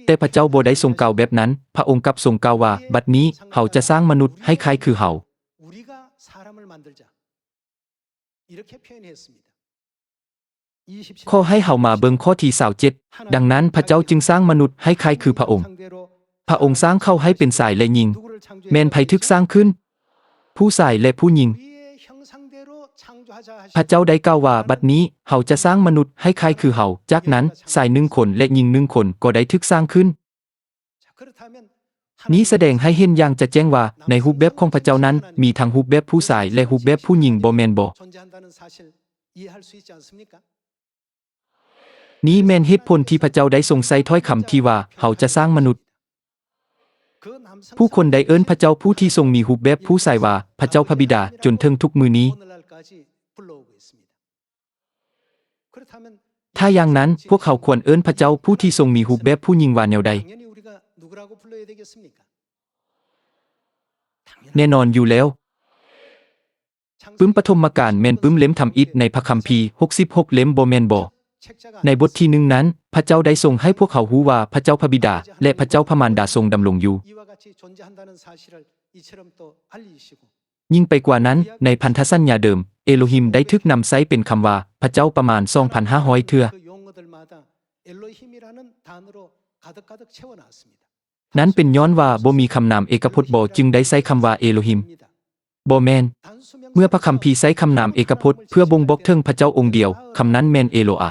ແຕ່ພະເຈົ້າບໍ່ໄດ້ຊົງກ່າວແບບນັ້ນ, ພະອົງກັບຊົງກ່າວວ່າ, ບັດນີ້ເຮົາຈະສ້າງມະນຸດໃຫ້ຄ້າຍຄືເຮົາ. ຂໍໃຫ້ເຮົາມາເບິ່ງຂໍ້ທີຊາວເຈັດ. ດັ່ງນັ້ນພະເຈົ້າຈຶ່ງສ້າງມະນຸດໃຫ້ຄ້າຍຄືພະອົງ. ພະອົງສ້າງເຂົາໃຫ້ເປັນຊາຍ ແລະ ຍິງ. ແມ່ນໃຜຖືກສ້າງຂຶ້ນ? ຜູ້ຊາຍ ແລະ ຜູ້ຍິງ. ພະເຈົ້າໄດ້ກ່າວວ່າ, ບັດນີ້ເຮົາຈະສ້າງມະນຸດໃຫ້ຄ້າຍຄືເຮົາ. ຈາກນັ້ນ, ຊາຍໜຶ່ງຄົນ ແລະ ຍິງໜຶ່ງຄົນກໍໄດ້ຖືກສ້າງຂຶ້ນ. ນີ້ສະແດງໃຫ້ເຫັນຢ່າງຈະແຈ້ງວ່າ ໃນຮູບແບບຂອງພະເຈົ້ານັ້ນ ມີທັງຮູບແບບຜູ້ຊາຍ ແລະ ຮູບແບບຜູ້ຍິງ, ບໍ່ແມ່ນບໍ? ນີ້ແມ່ນເຫດຜົນທີ່ພະເຈົ້າໄດ້ຊົງໃຊ້ຖ້ອຍຄຳທີ່ວ່າ ເຮົາຈະສ້າງມະນຸດ. ຜູ້ຄົນໄດ້ເອີ້ນພະເຈົ້າຜູ້ທີ່ຊົງມີຮູບແບບຜູ້ຊາຍວ່າ ພະເຈົ້າພະບິດາ ຈົນເຖິງທຸກມື້ນີ້. ຖ້າຢ່າງນັ້ນ, ພວກເຮົາຄວນເອີ້ນພະເຈົ້າຜູ້ທີ່ຊົງມີຮູບແບບຜູ້ຍິງວ່າແນວໃດ? ແນ່ນອນຢູ່ແລ້ວ. ປຶ້ມປະຖົມມະການແມ່ນປຶ້ມເຫຼັ້ມທຳອິດໃນພະຄຳພີຫົກສິບຫົກເຫຼັ້ມ, ບໍ່ແມ່ນບໍ? ໃນບົດທີໜຶ່ງນັ້ນ, ພະເຈົ້າໄດ້ຊົງໃຫ້ພວກເຮົາຮູ້ວ່າພະເຈົ້າພະບິດາ ແລະ ພະເຈົ້າພະມານດາຊົງດຳລົງຢູ່. ຍິ່ງໄປກວ່ານັ້ນ, ໃນພັນທະສັນຍາເດີມ, ເອໂລຮິມໄດ້ຖືກນຳໃຊ້ເປັນຄຳວ່າພະເຈົ້າປະມານສອງພັນຫ້າຮ້ອຍເທື່ອ. ນັ້ນເປັນຍ້ອນວ່າບໍ່ມີຄຳນາມເອກະພົດບໍ ຈຶ່ງໄດ້ໃຊ້ຄຳວ່າເອໂລຮິມ? ບໍ່ແມ່ນ. ເມື່ອພະຄຳພີໃຊ້ຄຳນາມເອກະພົດເພື່ອບົ່ງບອກເຖິງພະເຈົ້າອົງດຽວ, ຄຳນັ້ນແມ່ນເອໂລອາ.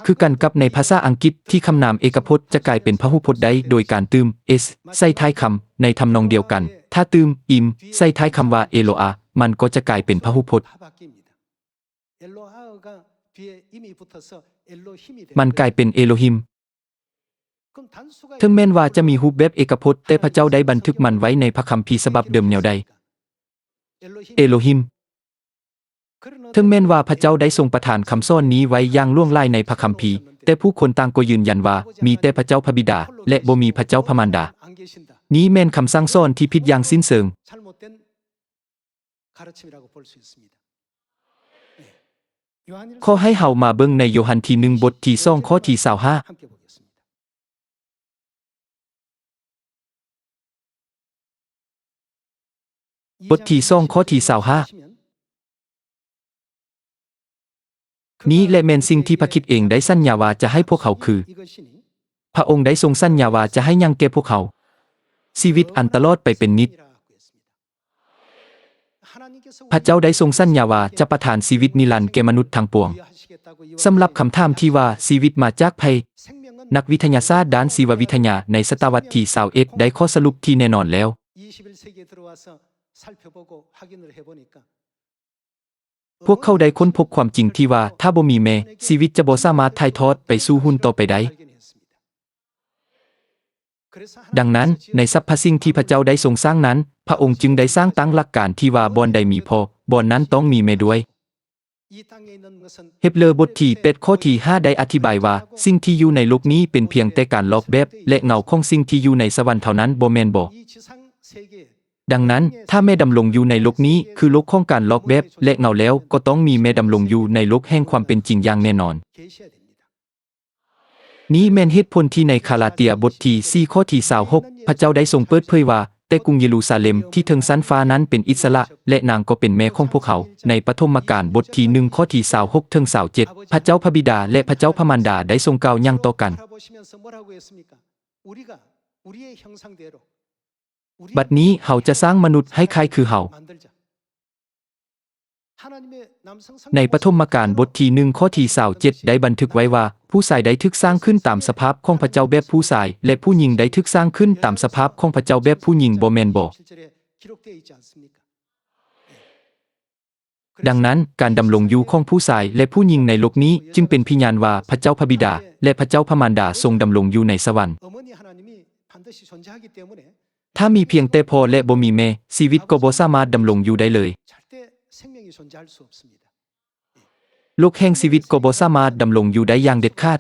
ຄືກັນກັບໃນພາສາອັງກິດທີ່ຄຳນາມເອກະພົດຈະກາຍເປັນພະຫູພົດໄດ້ໂດຍການຕື່ມ s ໃສ່ທ້າຍຄຳ. ໃນທຳນອງດຽວກັນ, ຖ້າຕື່ມ im ໃສ່ທ້າຍຄຳວ່າເອໂລອາ, ມັນກໍຈະກາຍເປັນພະຫູພົດ. ມັນກາຍເປັນເອໂລຮິມ. ເຖິງແມ່ນວ່າຈະມີຮູບແບບເອກະພົດ, ແຕ່ພະເຈົ້າໄດ້ບັນທຶກມັນໄວ້ໃນພະຄຳພີສະບັບເດີມແນວໃດ? ເອໂລຮິມ. ເຖິງແມ່ນວ່າພະເຈົ້າໄດ້ຊົງປະທານຄຳສອນນີ້ໄວ້ຢ່າງຫຼວງຫຼາຍໃນພະຄຳພີ, ແຕ່ຜູ້ຄົນຕ່າງກໍຢືນຢັນວ່າມີແຕ່ພະເຈົ້າພະບິດາ ແລະ ບໍ່ມີພະເຈົ້າພະມານດາ. ນີ້ແມ່ນຄຳສັ່ງສອນທີ່ຜິດຢ່າງສິ້ນເຊີງ. ຂໍໃຫ້ເຮົາມາເບິ່ງໃນໂຢຮັນທີໜຶ່ງ ບົດທີສອງ ຂໍ້ທີຊາວຫ້າ. ບົດທີສອງ ຂໍ້ທີຊາວຫ້າ. ນີ້ແຫຼະແມ່ນສິ່ງທີ່ພະຄຣິດເອງໄດ້ສັນຍາວ່າຈະໃຫ້ພວກເຮົາຄື. ພະອົງໄດ້ຊົງສັນຍາວ່າຈະໃຫ້ຫຍັງແກ່ພວກເຮົາ? ຊີວິດອັນຕະຫຼອດໄປເປັນນິດ. ພະເຈົ້າໄດ້ຊົງສັນຍາວ່າຈະປະທານຊີວິດນິລັນແກ່ມະນຸດທັງປວງ. ສຳລັບຄຳຖາມທີ່ວ່າ ຊີວິດມາຈາກໃຜ? ນັກວິທະຍາສາດດ້ານຊີວະວິທະຍາໃນສະຕະວັດທີຊາວເອັດ ໄດ້ຂໍ້ສະຫຼຸບທີ່ແນ່ນອນແລ້ວ. ພວກເຂົາໄດ້ຄົ້ນພົບຄວາມຈິງທີ່ວ່າ ຖ້າບໍ່ມີແມ່, ຊີວິດຈະບໍ່ສາມາດຖ່າຍທອດໄປສູ່ຮຸ່ນຕໍ່ໄປໄດ້. ດັ່ງນັ້ນ, ໃນສັບພະສິ່ງທີ່ພະເຈົ້າໄດ້ຊົງສ້າງນັ້ນ, ພະອົງຈຶ່ງໄດ້ສ້າງຕັ້ງຫຼັກການທີ່ວ່າ ບ່ອນໃດມີພໍ່, ບ່ອນນັ້ນຕ້ອງມີແມ່ດ້ວຍ. ເຮັບເລີບົດທີແປດ ຂໍ້ທີຫ້າ ໄດ້ອະທິບາຍວ່າ, ສິ່ງທີ່ຢູ່ໃນໂລກນີ້ເປັນພຽງແຕ່ການລອກແບບ ແລະ ເງົາຂອງສິ່ງທີ່ຢູ່ໃນສະຫວັນເທົ່ານັ້ນ, ບໍ່ແມ່ນບໍ? ດັ່ງນັ້ນ, ຖ້າແມ່ດຳລົງຢູ່ໃນໂລກນີ້ຄືໂລກຂອງການລອກແບບ ແລະ ເງົາແລ້ວ, ກໍຕ້ອງມີແມ່ດຳລົງຢູ່ໃນໂລກແຫ່ງຄວາມເປັນຈິງຢ່າງແນ່ນອນ. ນີ້ແມ່ນເຫດຜົນທີ່ໃນກາລາເຕຍບົດທີສີ່ ຂໍ້ທີຊາວຫົກ ພະເຈົ້າໄດ້ຊົງເປີດເຜີຍວ່າ, ແຕ່ກຸງເຢຣູຊາເລັມທີ່ເທິງຊັ້ນຟ້ານັ້ນເປັນອິດສະຫຼະ ແລະ ນາງກໍເປັນແມ່ຂອງພວກເຮົາ. ໃນປະຖົມມະການບົດທີໜຶ່ງ ຂໍ້ທີຊາວຫົກເຖິງຊາວເຈັດ ພະເຈົ້າພະບິດາ ແລະ ພະເຈົ້າພະມານດາໄດ້ຊົງກ່າວຫຍັງຕໍ່ກັນ? ບັດນີ້ເຮົາຈະສ້າງມະນຸດໃຫ້ຄ້າຍຄືເຮົາ. ໃນປະຖົມມະການບົດທີໜຶ່ງ ຂໍ້ທີຊາວເຈັດ ໄດ້ບັນທຶກໄວ້ວ່າ, ຜູ້ຊາຍໄດ້ຖືກສ້າງຂຶ້ນຕາມສະພາບຂອງພະເຈົ້າແບບຜູ້ຊາຍ ແລະ ຜູ້ຍິງໄດ້ຖືກສ້າງຂຶ້ນຕາມສະພາບຂອງພະເຈົ້າແບບຜູ້ຍິງ, ບໍ່ແມ່ນບໍ? ດັ່ງນັ້ນ, ການດຳລົງຢູ່ຂອງຜູ້ຊາຍ ແລະ ຜູ້ຍິງໃນໂລກນີ້ຈຶ່ງເປັນພະຍານວ່າ ພະເຈົ້າພະບິດາ ແລະ ພະເຈົ້າພະມານດາຊົງດຳລົງຢູ່ໃນສະຫວັນ. ຖ້າມີພຽງແຕ່ພໍ່ ແລະ ບໍ່ມີແມ່, ຊີວິດກໍບໍ່ສາມາດດຳລົງຢູ່ໄດ້ເລີຍ. ໂລກແຫ່ງຊີວິດກໍບໍ່ສາມາດດຳລົງຢູ່ໄດ້ຢ່າງເດັດຂາດ.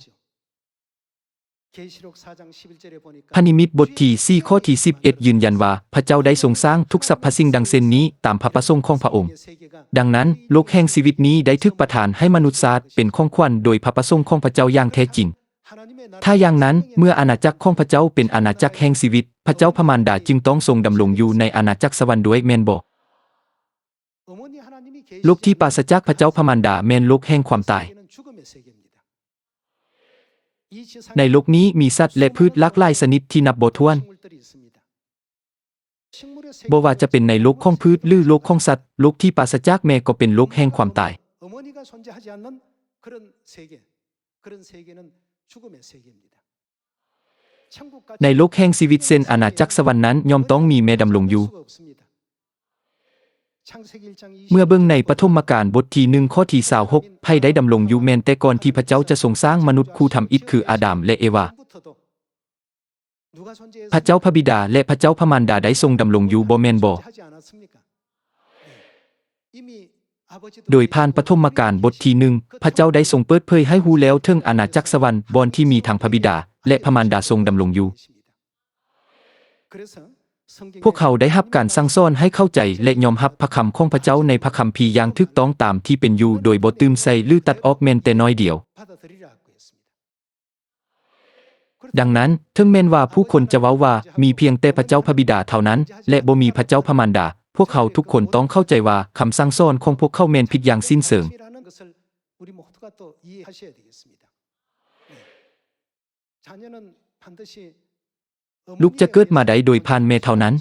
ພະນິມິດບົດທີສີ່ ຂໍ້ທີສິບເອັດ ຢືນຢັນວ່າ ພະເຈົ້າໄດ້ຊົງສ້າງທຸກສັບພະສິ່ງດັ່ງເຊັ່ນນີ້ຕາມພະປະສົງຂອງພະອົງ. ດັ່ງນັ້ນ, ໂລກແຫ່ງຊີວິດນີ້ໄດ້ຖືກປະທານໃຫ້ມະນຸດຊາດເປັນຂອງຂວັນໂດຍພະປະສົງຂອງພະເຈົ້າຢ່າງແທ້ຈິງ. ຖ້າຢ່າງນັ້ນ, ເມື່ອອານາຈັກຂອງພະເຈົ້າເປັນອານາຈັກແຫ່ງຊີວິດ, ພະເຈົ້າພະມານດາຈຶ່ງຕ້ອງຊົງດຳລົງຢູ່ໃນອານາຈັກສະຫວັນດ້ວຍ, ແມ່ນບໍ່? ໂລກທີ່ປາສະຈາກພະເຈົ້າພະມານດາແມ່ນໂລກແຫ່ງຄວາມຕາຍ. ໃນໂລກນີ້ມີສັດ ແລະ ພືດຫຼາກຫຼາຍຊະນິດທີ່ນັບບໍ່ຖ້ວນ. ບໍ່ວ່າຈະເປັນໃນໂລກຂອງພືດ ຫຼື ໂລກຂອງສັດ, ໂລກທີ່ປາສະຈາກແມ່ກໍເປັນໂລກແຫ່ງຄວາມຕາຍ. ໃນໂລກແຫ່ງຊີວິດເຊັ່ນອານາຈັກສະຫວັນນັ້ນ ຍ່ອມຕ້ອງມີແມ່ດຳລົງຢູ່. ເມື່ອເບິ່ງໃນປະຖົມມະການບົດທີໜຶ່ງ ຂໍ້ທີຊາວຫົກ, ໃຜໄດ້ດຳລົງຢູ່ແມ່ນແຕ່ກ່ອນທີ່ພະເຈົ້າຈະຊົງສ້າງມະນຸດຄູ່ທຳອິດຄືອາດາມ ແລະ ເອວາ. ພະເຈົ້າພະບິດາ ແລະ ພະເຈົ້າພະມານດາໄດ້ຊົງດຳລົງຢູ່ບໍ່ແມ່ນບໍ? ໂດຍຜ່ານປະຖົມມະການບົດທີໜຶ່ງ, ພະເຈົ້າໄດ້ຊົງເປີດເຜີຍໃຫ້ຮູ້ແລ້ວເຖິງອານາຈັກສະຫວັນ ບ່ອນທີ່ມີທັງພະບິດາ ແລະ ພະມານດາຊົງດຳລົງຢູ່. ພວກເຮົາໄດ້ຮັບການສັ່ງສອນໃຫ້ເຂົ້າໃຈ ແລະ ຍອມຮັບພະຄຳຂອງພະເຈົ້າໃນພະຄຳພີຢ່າງຖືກຕ້ອງຕາມທີ່ເປັນຢູ່ ໂດຍບໍ່ຕື່ມໃສ່ ຫຼື ຕັດອອກແມ່ນແຕ່ໜ້ອຍດຽວ. ດັ່ງນັ້ນ, ເຖິງແມ່ນວ່າຜູ້ຄົນຈະເວົ້າວ່າມີພຽງແຕ່ພະເຈົ້າພະບິດາເທົ່ານັ້ນ ແລະ ບໍ່ມີພະເຈົ້າພະມານດາ, ພວກເຮົາທຸກຄົນຕ້ອງເຂົ້າໃຈວ່າຄຳສັ່ງສອນຂອງພວກເຂົາແມ່ນຜິດຢ່າງສິ້ນເຊີງ. ລູກຈະເກີດມາໄດ້ໂດຍຜ່ານແມ່ເທົ່ານັ້ນ.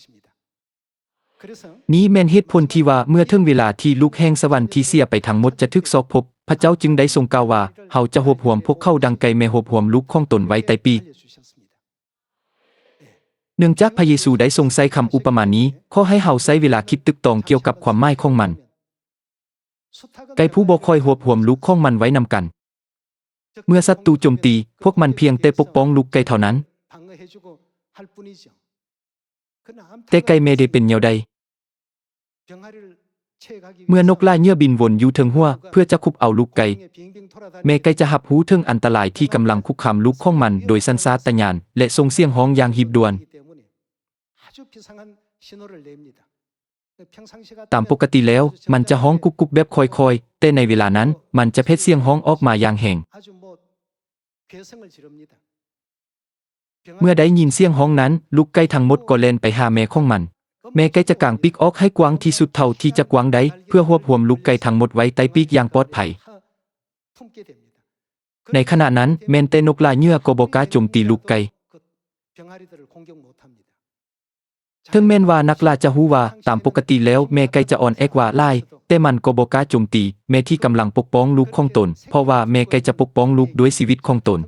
ນີ້ແມ່ນເຫດຜົນທີ່ວ່າເມື່ອເຖິງເວລາທີ່ລູກແຫ່ງສະຫວັນທີ່ເສຍໄປທັງໝົດຈະຖືກຊອກພົບ, ພະເຈົ້າຈຶ່ງໄດ້ຊົງກ່າວວ່າ, ເຮົາຈະຮວບຮວມພວກເຂົາດັ່ງໄກ່ແມ່ຮວບຮວມລູກຂອງຕົນໄວ້ໃຕ້ປີກ. ເນື່ອງຈາກພະເຢຊູໄດ້ຊົງໃຊ້ຄຳອຸປະມານີ້, ຂໍໃຫ້ເຮົາໃຊ້ເວລາຄິດຕຶກຕອງກ່ຽວກັບຄວາມໝາຍຂອງມັນ. ໄກ່ຜູ້ບໍ່ຄ່ອຍຮວບຮວມລູກຂອງມັນໄວ້ນຳກັນ. ເມື່ອສັດຕູໂຈມຕີ, ພວກມັນພຽງແຕ່ປົກປ້ອງລູກໄກ່ເທົ່ານັ້ນ. ແຕ່ໄກ່ແມ່ເດເປັນແນວໃດ? ເມື່ອນົກຫຼ້າເຫຍື່ອບິນວົນຢູ່ເທິງຫົວເພື່ອຈະຄຸບເອົາລູກໄກ່, ແມ່ໄກ່ຈະຮັບຮູ້ເຖິງອັນຕະລາຍທີ່ກຳລັງຄຸກຄາມລູກຂອງມັນໂດຍສັນຊາດຕະຍານ ແລະ ສົ່ງສຽງຮ້ອງຢ່າງຮີບດ່ວນ. ຕາມປົກກະຕິແລ້ວ, ມັນຈະຮ້ອງກຸກໆແບບຄ່ອຍໆ, ແຕ່ໃນເວລານັ້ນ, ມັນຈະເພັດສຽງຮ້ອງອອກມາຢ່າງແຮງ. ເມື່ອໄດ້ຍິນສຽງຮ້ອງນັ້ນ, ລູກໄກ່ທັງໝົດກໍແລ່ນໄປຫາແມ່ຂອງມັນ. ແມ່ໄກ່ຈະກາງປີກອອກໃຫ້ກວ້າງທີ່ສຸດເທົ່າທີ່ຈະກວ້າງໄດ້, ເພື່ອຮວບຮວມລູກໄກ່ທັງໝົດໄວ້ໃຕ້ປີກຢ່າງປອດໄພ. ໃນຂະນະນັ້ນ, ແມ່ນແຕ່ນົກຫຼ້າເຫຍື່ອກໍບໍ່ກ້າໂຈມຕີລູກໄກ່. ເຖິງແມ່ນວ່ານັກລ່າຈະຮູ້ວ່າຕາມປົກກະຕິແລ້ວແມ່ໄກ່ຈະອ່ອນແອກວາຫຼາຍ, ແຕ່ມັນກໍບໍ່ກ້າໂຈມຕີແມ່ທີ່ກຳລັງປົກປ້ອງລູກຂອງຕົນ, ເພາະວ່າແມ່ໄກ່ຈະປົກປ້ອງລູກດ້ວຍຊີວິດຂອງຕົນ.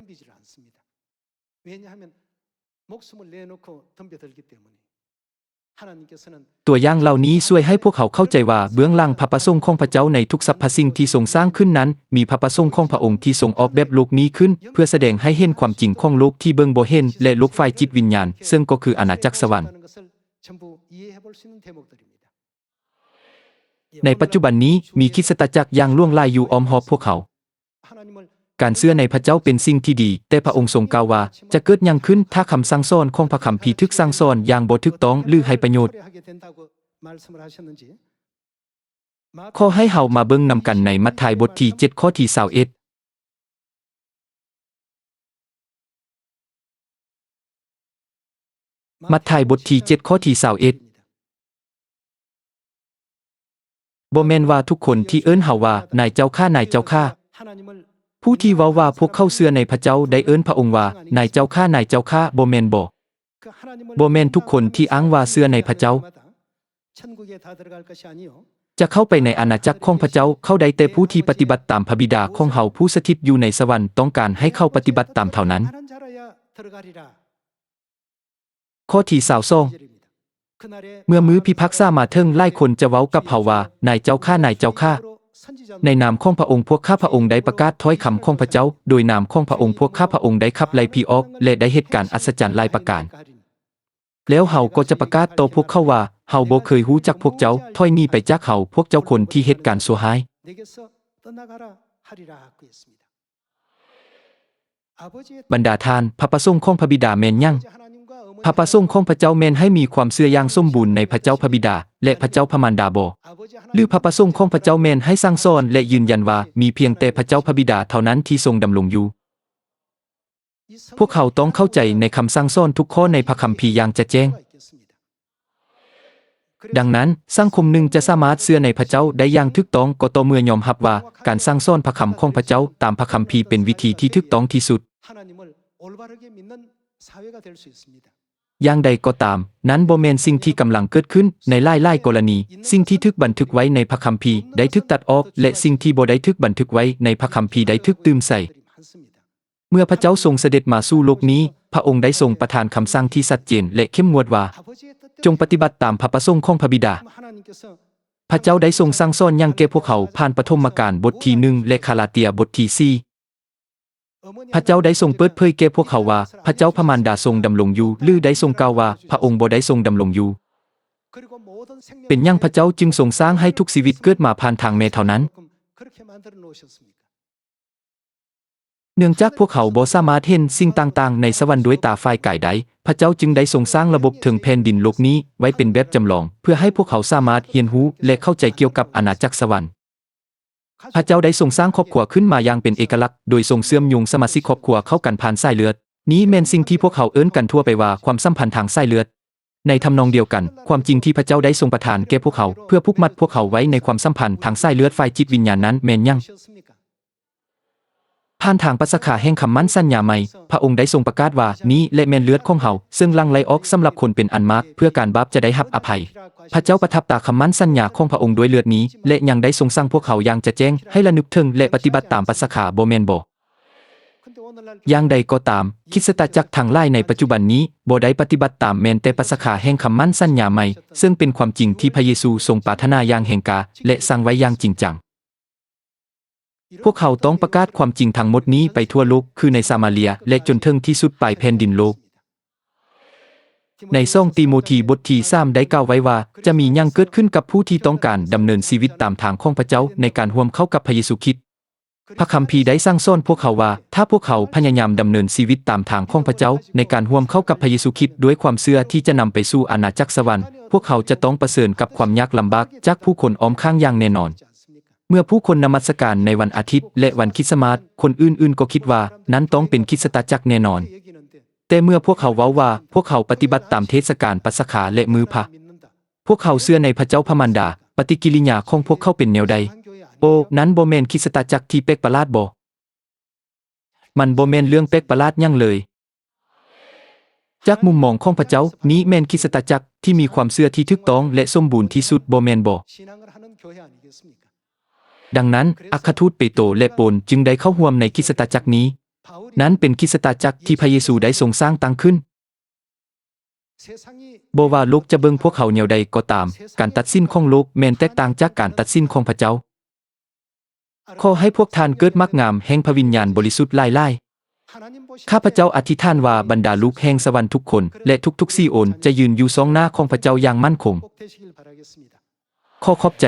ຕົວຢ່າງເຫຼົ່ານີ້ຊ່ວຍໃຫ້ພວກເຮົາເຂົ້າໃຈວ່າເບື້ອງຫຼັງພະປະສົງຂອງພະເຈົ້າໃນທຸກສັບພະສິ່ງທີ່ຊົງສ້າງຂຶ້ນນັ້ນ, ມີພະປະສົງຂອງພະອົງທີ່ຊົງອອກແບບໂລກນີ້ຂຶ້ນ, ເພື່ອສະແດງໃຫ້ເຫັນຄວາມຈິງຂອງໂລກທີ່ເບິ່ງບໍ່ເຫັນ ແລະ ໂລກຝ່າຍຈິດວິນຍານ, ເຊິ່ງກໍຄືອານາຈັກສະຫວັນ. ໃນປັດຈຸບັນນີ້, ມີຄຣິສຕະຈັກຢ່າງຫຼວງຫຼາຍຢູ່ອ້ອມຮອບພວກເຮົາ. ການເຊື່ອໃນພະເຈົ້າເປັນສິ່ງທີ່ດີ, ແຕ່ພະອົງຊົງກ່າວວ່າ ຈະເກີດຫຍັງຂຶ້ນຖ້າຄຳສັ່ງສອນຂອງພະຄຳພີຖືກສັ່ງສອນຢ່າງບໍ່ຖືກຕ້ອງ ຫຼື ໄຮ້ປະໂຫຍດ? ຂໍໃຫ້ເຮົາມາເບິ່ງນຳກັນໃນມັດທາຍບົດທີເຈັດ ຂໍ້ທີຊາວເອັດ. ມັດທາຍບົດທີເຈັດ ຂໍ້ທີຊາວເອັດ. ບໍ່ແມ່ນວ່າທຸກຄົນທີ່ເອີ້ນເຮົາວ່າ ນາຍເຈົ້າຂ້າ, ນາຍເຈົ້າຂ້າ. ຜູ້ທີ່ເວົ້າວ່າພວກເຂົາເຊື່ອໃນພະເຈົ້າໄດ້ເອີ້ນພະອົງວ່າ ນາຍເຈົ້າຂ້າ, ນາຍເຈົ້າຂ້າ, ບໍ່ແມ່ນບໍ? ບໍ່ແມ່ນທຸກຄົນທີ່ອ້າງວ່າເຊື່ອໃນພະເຈົ້າ ຈະເຂົ້າໄປໃນອານາຈັກຂອງພະເຈົ້າ, ເຂົ້າໄດ້ແຕ່ຜູ້ທີ່ປະຕິບັດຕາມພະບິດາຂອງເຮົາຜູ້ສະຖິດຢູ່ໃນສະຫວັນຕ້ອງການໃຫ້ເຂົາປະຕິບັດຕາມເທົ່ານັ້ນ. ຂໍ້ທີຊາວສອງ. ເມື່ອມື້ພິພາກສາມາເຖິງ, ຫຼາຍຄົນຈະເວົ້າກັບເຮົາວ່າ, ນາຍເຈົ້າຂ້າ, ນາຍເຈົ້າຂ້າ. ໃນນາມຂອງພະອົງພວກຂ້າພະອົງໄດ້ປະກາດຖ້ອຍຄຳຂອງພະເຈົ້າ, ໂດຍນາມຂອງພະອົງພວກຂ້າພະອົງໄດ້ຂັບໄລ່ຜີອອກ ແລະ ໄດ້ເຮັດການອັດສະຈັນຫຼາຍປະການ. ແລ້ວເຮົາກໍຈະປະກາດຕໍ່ພວກເຂົາວ່າ, ເຮົາບໍ່ເຄີຍຮູ້ຈັກພວກເຈົ້າ, ຖອຍໜີໄປຈາກເຮົາ, ພວກເຈົ້າຄົນທີ່ເຮັດການຊົ່ວຮ້າຍ. ບັນດາທ່ານ, ພະປະສົງຂອງພະບິດາແມ່ນຫຍັງ? ພະປະສົງຂອງພະເຈົ້າແມ່ນໃຫ້ມີຄວາມເຊື່ອຢ່າງສົມບູນໃນພະເຈົ້າພະບິດາ ແລະ ພະເຈົ້າພະມານດາບໍ? ຫຼື ພະປະສົງຂອງພະເຈົ້າແມ່ນໃຫ້ສັ່ງສອນ ແລະ ຢືນຢັນວ່າມີພຽງແຕ່ພະເຈົ້າພະບິດາເທົ່ານັ້ນທີ່ຊົງດຳລົງຢູ່? ພວກເຮົາຕ້ອງເຂົ້າໃຈໃນຄຳສັ່ງສອນທຸກຂໍ້ໃນພະຄຳພີຢ່າງຈະແຈ້ງ. ດັ່ງນັ້ນ, ສັງຄົມໜຶ່ງຈະສາມາດເຊື່ອໃນພະເຈົ້າໄດ້ຢ່າງຖືກຕ້ອງ ກໍຕໍ່ເມື່ອຍອມຮັບວ່າການສັ່ງສອນພະຄຳຂອງພະເຈົ້າຕາມພະຄຳພີເປັນວິທີທີ່ຖືກຕ້ອງທີ່ສຸດ. ຢ່າງໃດກໍຕາມ, ນັ້ນບໍ່ແມ່ນສິ່ງທີ່ກຳລັງເກີດຂຶ້ນ. ໃນຫຼາຍໆກໍລະນີ, ສິ່ງທີ່ຖືກບັນທຶກໄວ້ໃນພະຄຳພີໄດ້ຖືກຕັດອອກ ແລະ ສິ່ງທີ່ບໍ່ໄດ້ຖືກບັນທຶກໄວ້ໃນພະຄຳພີໄດ້ຖືກຕື່ມໃສ່. ເມື່ອພະເຈົ້າຊົງສະເດັດມາສູ່ໂລກນີ້, ພະອົງໄດ້ຊົງປະທານຄຳສັ່ງທີ່ຊັດເຈນ ແລະ ເຂັ້ມງວດວ່າ, ຈົ່ງປະຕິບັດຕາມພະປະສົງຂອງພະບິດາ. ພະເຈົ້າໄດ້ຊົງສັ່ງສອນຫຍັງແກ່ພວກເຮົາຜ່ານປະຖົມມະການບົດທີໜຶ່ງ ແລະ ກາລາເຕຍບົດທີສີ່? ພະເຈົ້າໄດ້ຊົງເປີດເຜີຍແກ່ພວກເຮົາວ່າ ພະເຈົ້າພະມານດາຊົງດຳລົງຢູ່ ຫຼື ໄດ້ຊົງກ່າວວ່າ ພະອົງບໍ່ໄດ້ຊົງດຳລົງຢູ່? ເປັນຫຍັງພະເຈົ້າຈຶ່ງຊົງສ້າງໃຫ້ທຸກຊີວິດເກີດມາຜ່ານທາງແມ່ເທົ່ານັ້ນ? ເນື່ອງຈາກພວກເຮົາບໍ່ສາມາດເຫັນສິ່ງຕ່າງໆໃນສະຫວັນດ້ວຍຕາຝ່າຍກາຍໄດ້, ພະເຈົ້າຈຶ່ງໄດ້ຊົງສ້າງລະບົບເທິງແຜ່ນດິນໂລກນີ້ໄວ້ເປັນແບບຈຳລອງ ເພື່ອໃຫ້ພວກເຮົາສາມາດຮຽນຮູ້ ແລະ ເຂົ້າໃຈກ່ຽວກັບອານາຈັກສະຫວັນ. ພະເຈົ້າໄດ້ຊົງສ້າງຄອບຄົວຂຶ້ນມາຢ່າງເປັນເອກະລັກ ໂດຍຊົງເຊື່ອມໂຍງສະມາຊິກຄອບຄົວເຂົ້າກັນຜ່ານສາຍເລືອດ. ນີ້ແມ່ນສິ່ງທີ່ພວກເຮົາເອີ້ນກັນທົ່ວໄປວ່າຄວາມສຳພັນທາງສາຍເລືອດ. ໃນທຳນອງດຽວກັນ, ຄວາມຈິງທີ່ພະເຈົ້າໄດ້ຊົງປະທານແກ່ພວກເຮົາ ເພື່ອຜູກມັດພວກເຮົາໄວ້ໃນຄວາມສຳພັນທາງສາຍເລືອດຝ່າຍຈິດວິນຍານນັ້ນແມ່ນຫຍັງ? ຜ່ານທາງປາສະຄາແຫ່ງຄຳໝັ້ນສັນຍາໃໝ່, ພະອົງໄດ້ຊົງປະກາດວ່າ, ນີ້ແຫຼະແມ່ນເລືອດຂອງເຮົາ, ເຊິ່ງຫຼັ່ງໄຫຼອອກສຳລັບຄົນເປັນອັນມາກ, ເພື່ອການບາບຈະໄດ້ຮັບອະໄພ. ພະເຈົ້າປະທັບຕາຄຳໝັ້ນສັນຍາຂອງພະອົງດ້ວຍເລືອດນີ້ ແລະ ຍັງໄດ້ຊົງສັ່ງພວກເຮົາຢ່າງຈະແຈ້ງໃຫ້ລະນຶກເຖິງ ແລະ ປະຕິບັດຕາມປາສະຄາ, ບໍ່ແມ່ນບໍ? ຢ່າງໃດກໍຕາມ, ຄຣິສຕະຈັກທັງຫຼາຍໃນປັດຈຸບັນນີ້ບໍ່ໄດ້ປະຕິບັດຕາມແມ່ນແຕ່ປາສະຄາແຫ່ງຄຳໝັ້ນສັນຍາໃໝ່, ເຊິ່ງເປັນຄວາມຈິງທີ່ພະເຢຊູຊົງປາດຖະໜາຢ່າງແຮງກ້າ ແລະ ສ້າງໄວ້ຢ່າງຈິງຈັງ. ພວກເຮົາຕ້ອງປະກາດຄວາມຈິງທັງໝົດນີ້ໄປທົ່ວໂລກ, ຄືໃນສາມາເລຍ ແລະ ຈົນເຖິງທີ່ສຸດປາຍແຜ່ນດິນໂລກ. ໃນສອງຕີໂມທີບົດທີສາມໄດ້ກ່າວໄວ້ວ່າ, ຈະມີຫຍັງເກີດຂຶ້ນກັບຜູ້ທີ່ຕ້ອງການດຳເນີນຊີວິດຕາມທາງຂອງພະເຈົ້າໃນການຮ່ວມເຂົ້າກັບພະເຢຊູຄຣິດ? ພະຄຳພີໄດ້ສັ່ງສອນພວກເຮົາວ່າ, ຖ້າພວກເຮົາພະຍາຍາມດຳເນີນຊີວິດຕາມທາງຂອງພະເຈົ້າ, ໃນການຮ່ວມເຂົ້າກັບພະເຢຊູຄຣິດດ້ວຍຄວາມເຊື່ອທີ່ຈະນຳໄປສູ່ອານາຈັກສະຫວັນ, ພວກເຮົາຈະຕ້ອງປະເຊີນກັບຄວາມຍາກລຳບາກຈາກຜູ້ຄົນອ້ອມຂ້າງຢ່າງແນ່ນອນ. ເມື່ອຜູ້ຄົນນະມັດສະການໃນວັນອາທິດ ແລະ ວັນຄຣິດສະມາດ, ຄົນອື່ນໆກໍຄິດວ່ານັ້ນຕ້ອງເປັນຄຣິສຕະຈັກແນ່ນອນ. ແຕ່ເມື່ອພວກເຮົາເວົ້າວ່າພວກເຮົາປະຕິບັດຕາມເທດສະການປາສະຄາ ແລະ ມື້ພະ, ພວກເຮົາເຊື່ອໃນພະເຈົ້າພະມານດາ, ປະຕິກິລິຍາຂອງພວກເຂົາເປັນແນວໃດ? ໂອ, ນັ້ນບໍ່ແມ່ນຄຣິສຕະຈັກທີ່ແປກປະຫຼາດບໍ? ມັນບໍ່ແມ່ນເລື່ອງແປກປະຫຼາດຫຍັງເລີຍ. ຈາກມຸມມອງຂອງພະເຈົ້າ, ນີ້ແມ່ນຄຣິສຕະຈັກທີ່ມີຄວາມເຊື່ອທີ່ຖືກຕ້ອງ ແລະ ສົມບູນທີ່ສຸດ, ບໍ່ແມ່ນບໍ? ດັ່ງນັ້ນ, ອັກຄະທູດເປໂຕ ແລະ ໂປນ ຈຶ່ງໄດ້ເຂົ້າຮ່ວມໃນຄຣິສຕະຈັກນີ້. ນັ້ນເປັນຄຣິສຕະຈັກທີ່ພະເຢຊູໄດ້ຊົງສ້າງຕັ້ງຂຶ້ນ. ບໍ່ວ່າໂລກຈະເບິ່ງພວກເຮົາແນວໃດກໍຕາມ, ການຕັດສິນຂອງໂລກແມ່ນແຕກຕ່າງຈາກການຕັດສິນຂອງພະເຈົ້າ. ຂໍໃຫ້ພວກທ່ານເກີດໝາກງາມແຫ່ງພະວິນຍານບໍລິສຸດຫຼາຍໆ. ຂ້າພະເຈົ້າອະທິດຖານວ່າບັນດາລູກແຫ່ງສະຫວັນທຸກຄົນ ແລະ ທຸກໆຊີໂອນ ຈະຢືນຢູ່ຊ່ອງໜ້າຂອງພະເຈົ້າຢ່າງໝັ້ນຄົງ. ຂໍຂອບໃຈ.